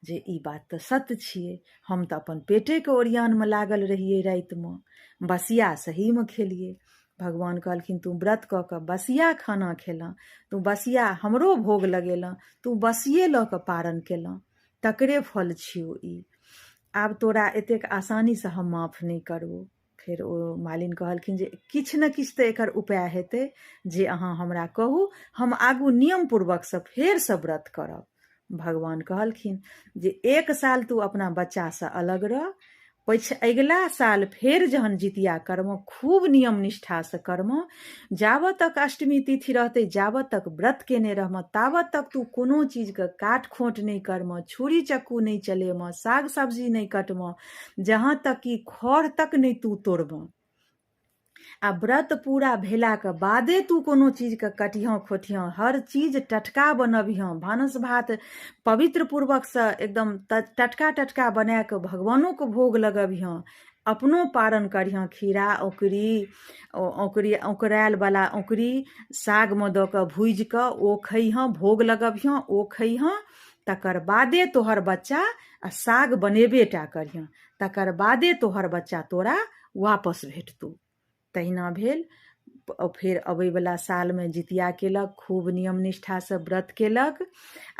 Speaker 1: जे ई बात तऽ सत्य छियै, हम तऽ अपन पेटेके ओरियानमे लागल रहियै, रातिमे बसिया सहीमे खेलियै। भगवान कहलखिन तू व्रत कऽ कऽ बसिया खाना खेलह, तू बसिया हमरो भोग लगेलह, तू बसिये लऽ कऽ पारण केलह, तकरे फल छियौ ई। आब तोरा एतेक आसानीसँ हम माफ नहि करबौ। फेर ओ मालिन कहलखिन जे किछु ने किछु तऽ एकर उपाय हेतै, जे अहाँ हमरा कहू, हम आगू नियम पूर्वकसँ फेरसँ व्रत करब। भगवान कहलखिन जे एक साल तू अपना बच्चासँ अलग रह, पछ अगिला साल फेर जहन जितिया करबह, खूब नियम निष्ठासँ करबह, जाबत तक अष्टमी तिथि रहतै जाबत तक व्रत केने रहबह, ताबत तक तू कोनो चीजके काट खोंट नहि करबह, छुरी चक्कू नहि चलेबह, साग सब्जी नहि कटबह, जहाँ तक कि खढ़ तक नहि तू तोड़बह, आ व्रत पूरा भेलाके बादे तू कोनो चीजके कटिहँ खोटिहँ, हर चीज टटका बनबिहँ, भानस भात पवित्र पूर्वकसँ एकदम टटका टटका बनाकऽ भगवानोके भोग लगबिहँ, अपनो पारण करिहँ। खीरा औकरी, औकरी औकरायलवला औकरी सागमे दऽ कऽ भूजि कऽ ओ खइहँ, भोग लगबिहँ, ओ खइहँ, तकर बादे तोहर बच्चा, आ साग बनेबे टा करिहँ, तकर बादे तोहर बच्चा तोरा वापस भेटतौ। तहिना भेल। फेर अबैवला सालमे जितिया केलक, खूब नियम निष्ठासँ व्रत केलक,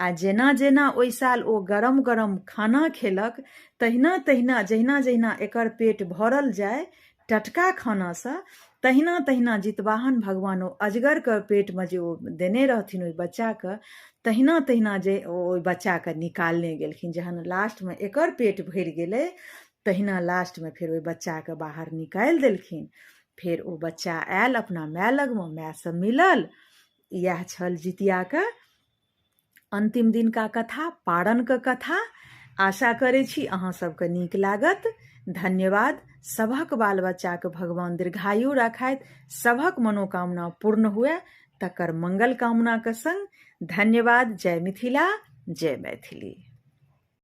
Speaker 1: आ जेना जेना ओहि साल ओ गरम गरम खाना खेलक, तहिना तहिना जहिना जहिना एकर पेट भरल जाय टटका खानासँ, तहिना तहिना जितवाहन भगवान ओ अजगरके पेटमे जे ओ देने रहथिन ओहि बच्चाके, तहिना तहिना जे ओ ओहि बच्चाके निकालने गेलखिन। जहन लास्टमे एकर पेट भरि गेलै, तहिना लास्टमे फेर ओहि बच्चाके बाहर निकालि देलखिन। फेर ओ बच्चा आयल अपना माय लगमे, मायसँ मिलल। इएह छल जितियाके अन्तिम दिनका कथा, पारणके कथा। आशा करै छी अहाँ सबके नीक लागत। धन्यवाद। सभक बाल बच्चाके भगवान दीर्घायु राखथि, सभक मनोकामना पूर्ण हुए तकर मंगल कामनाके संग धन्यवाद। जय मिथिला, जय मैथिली।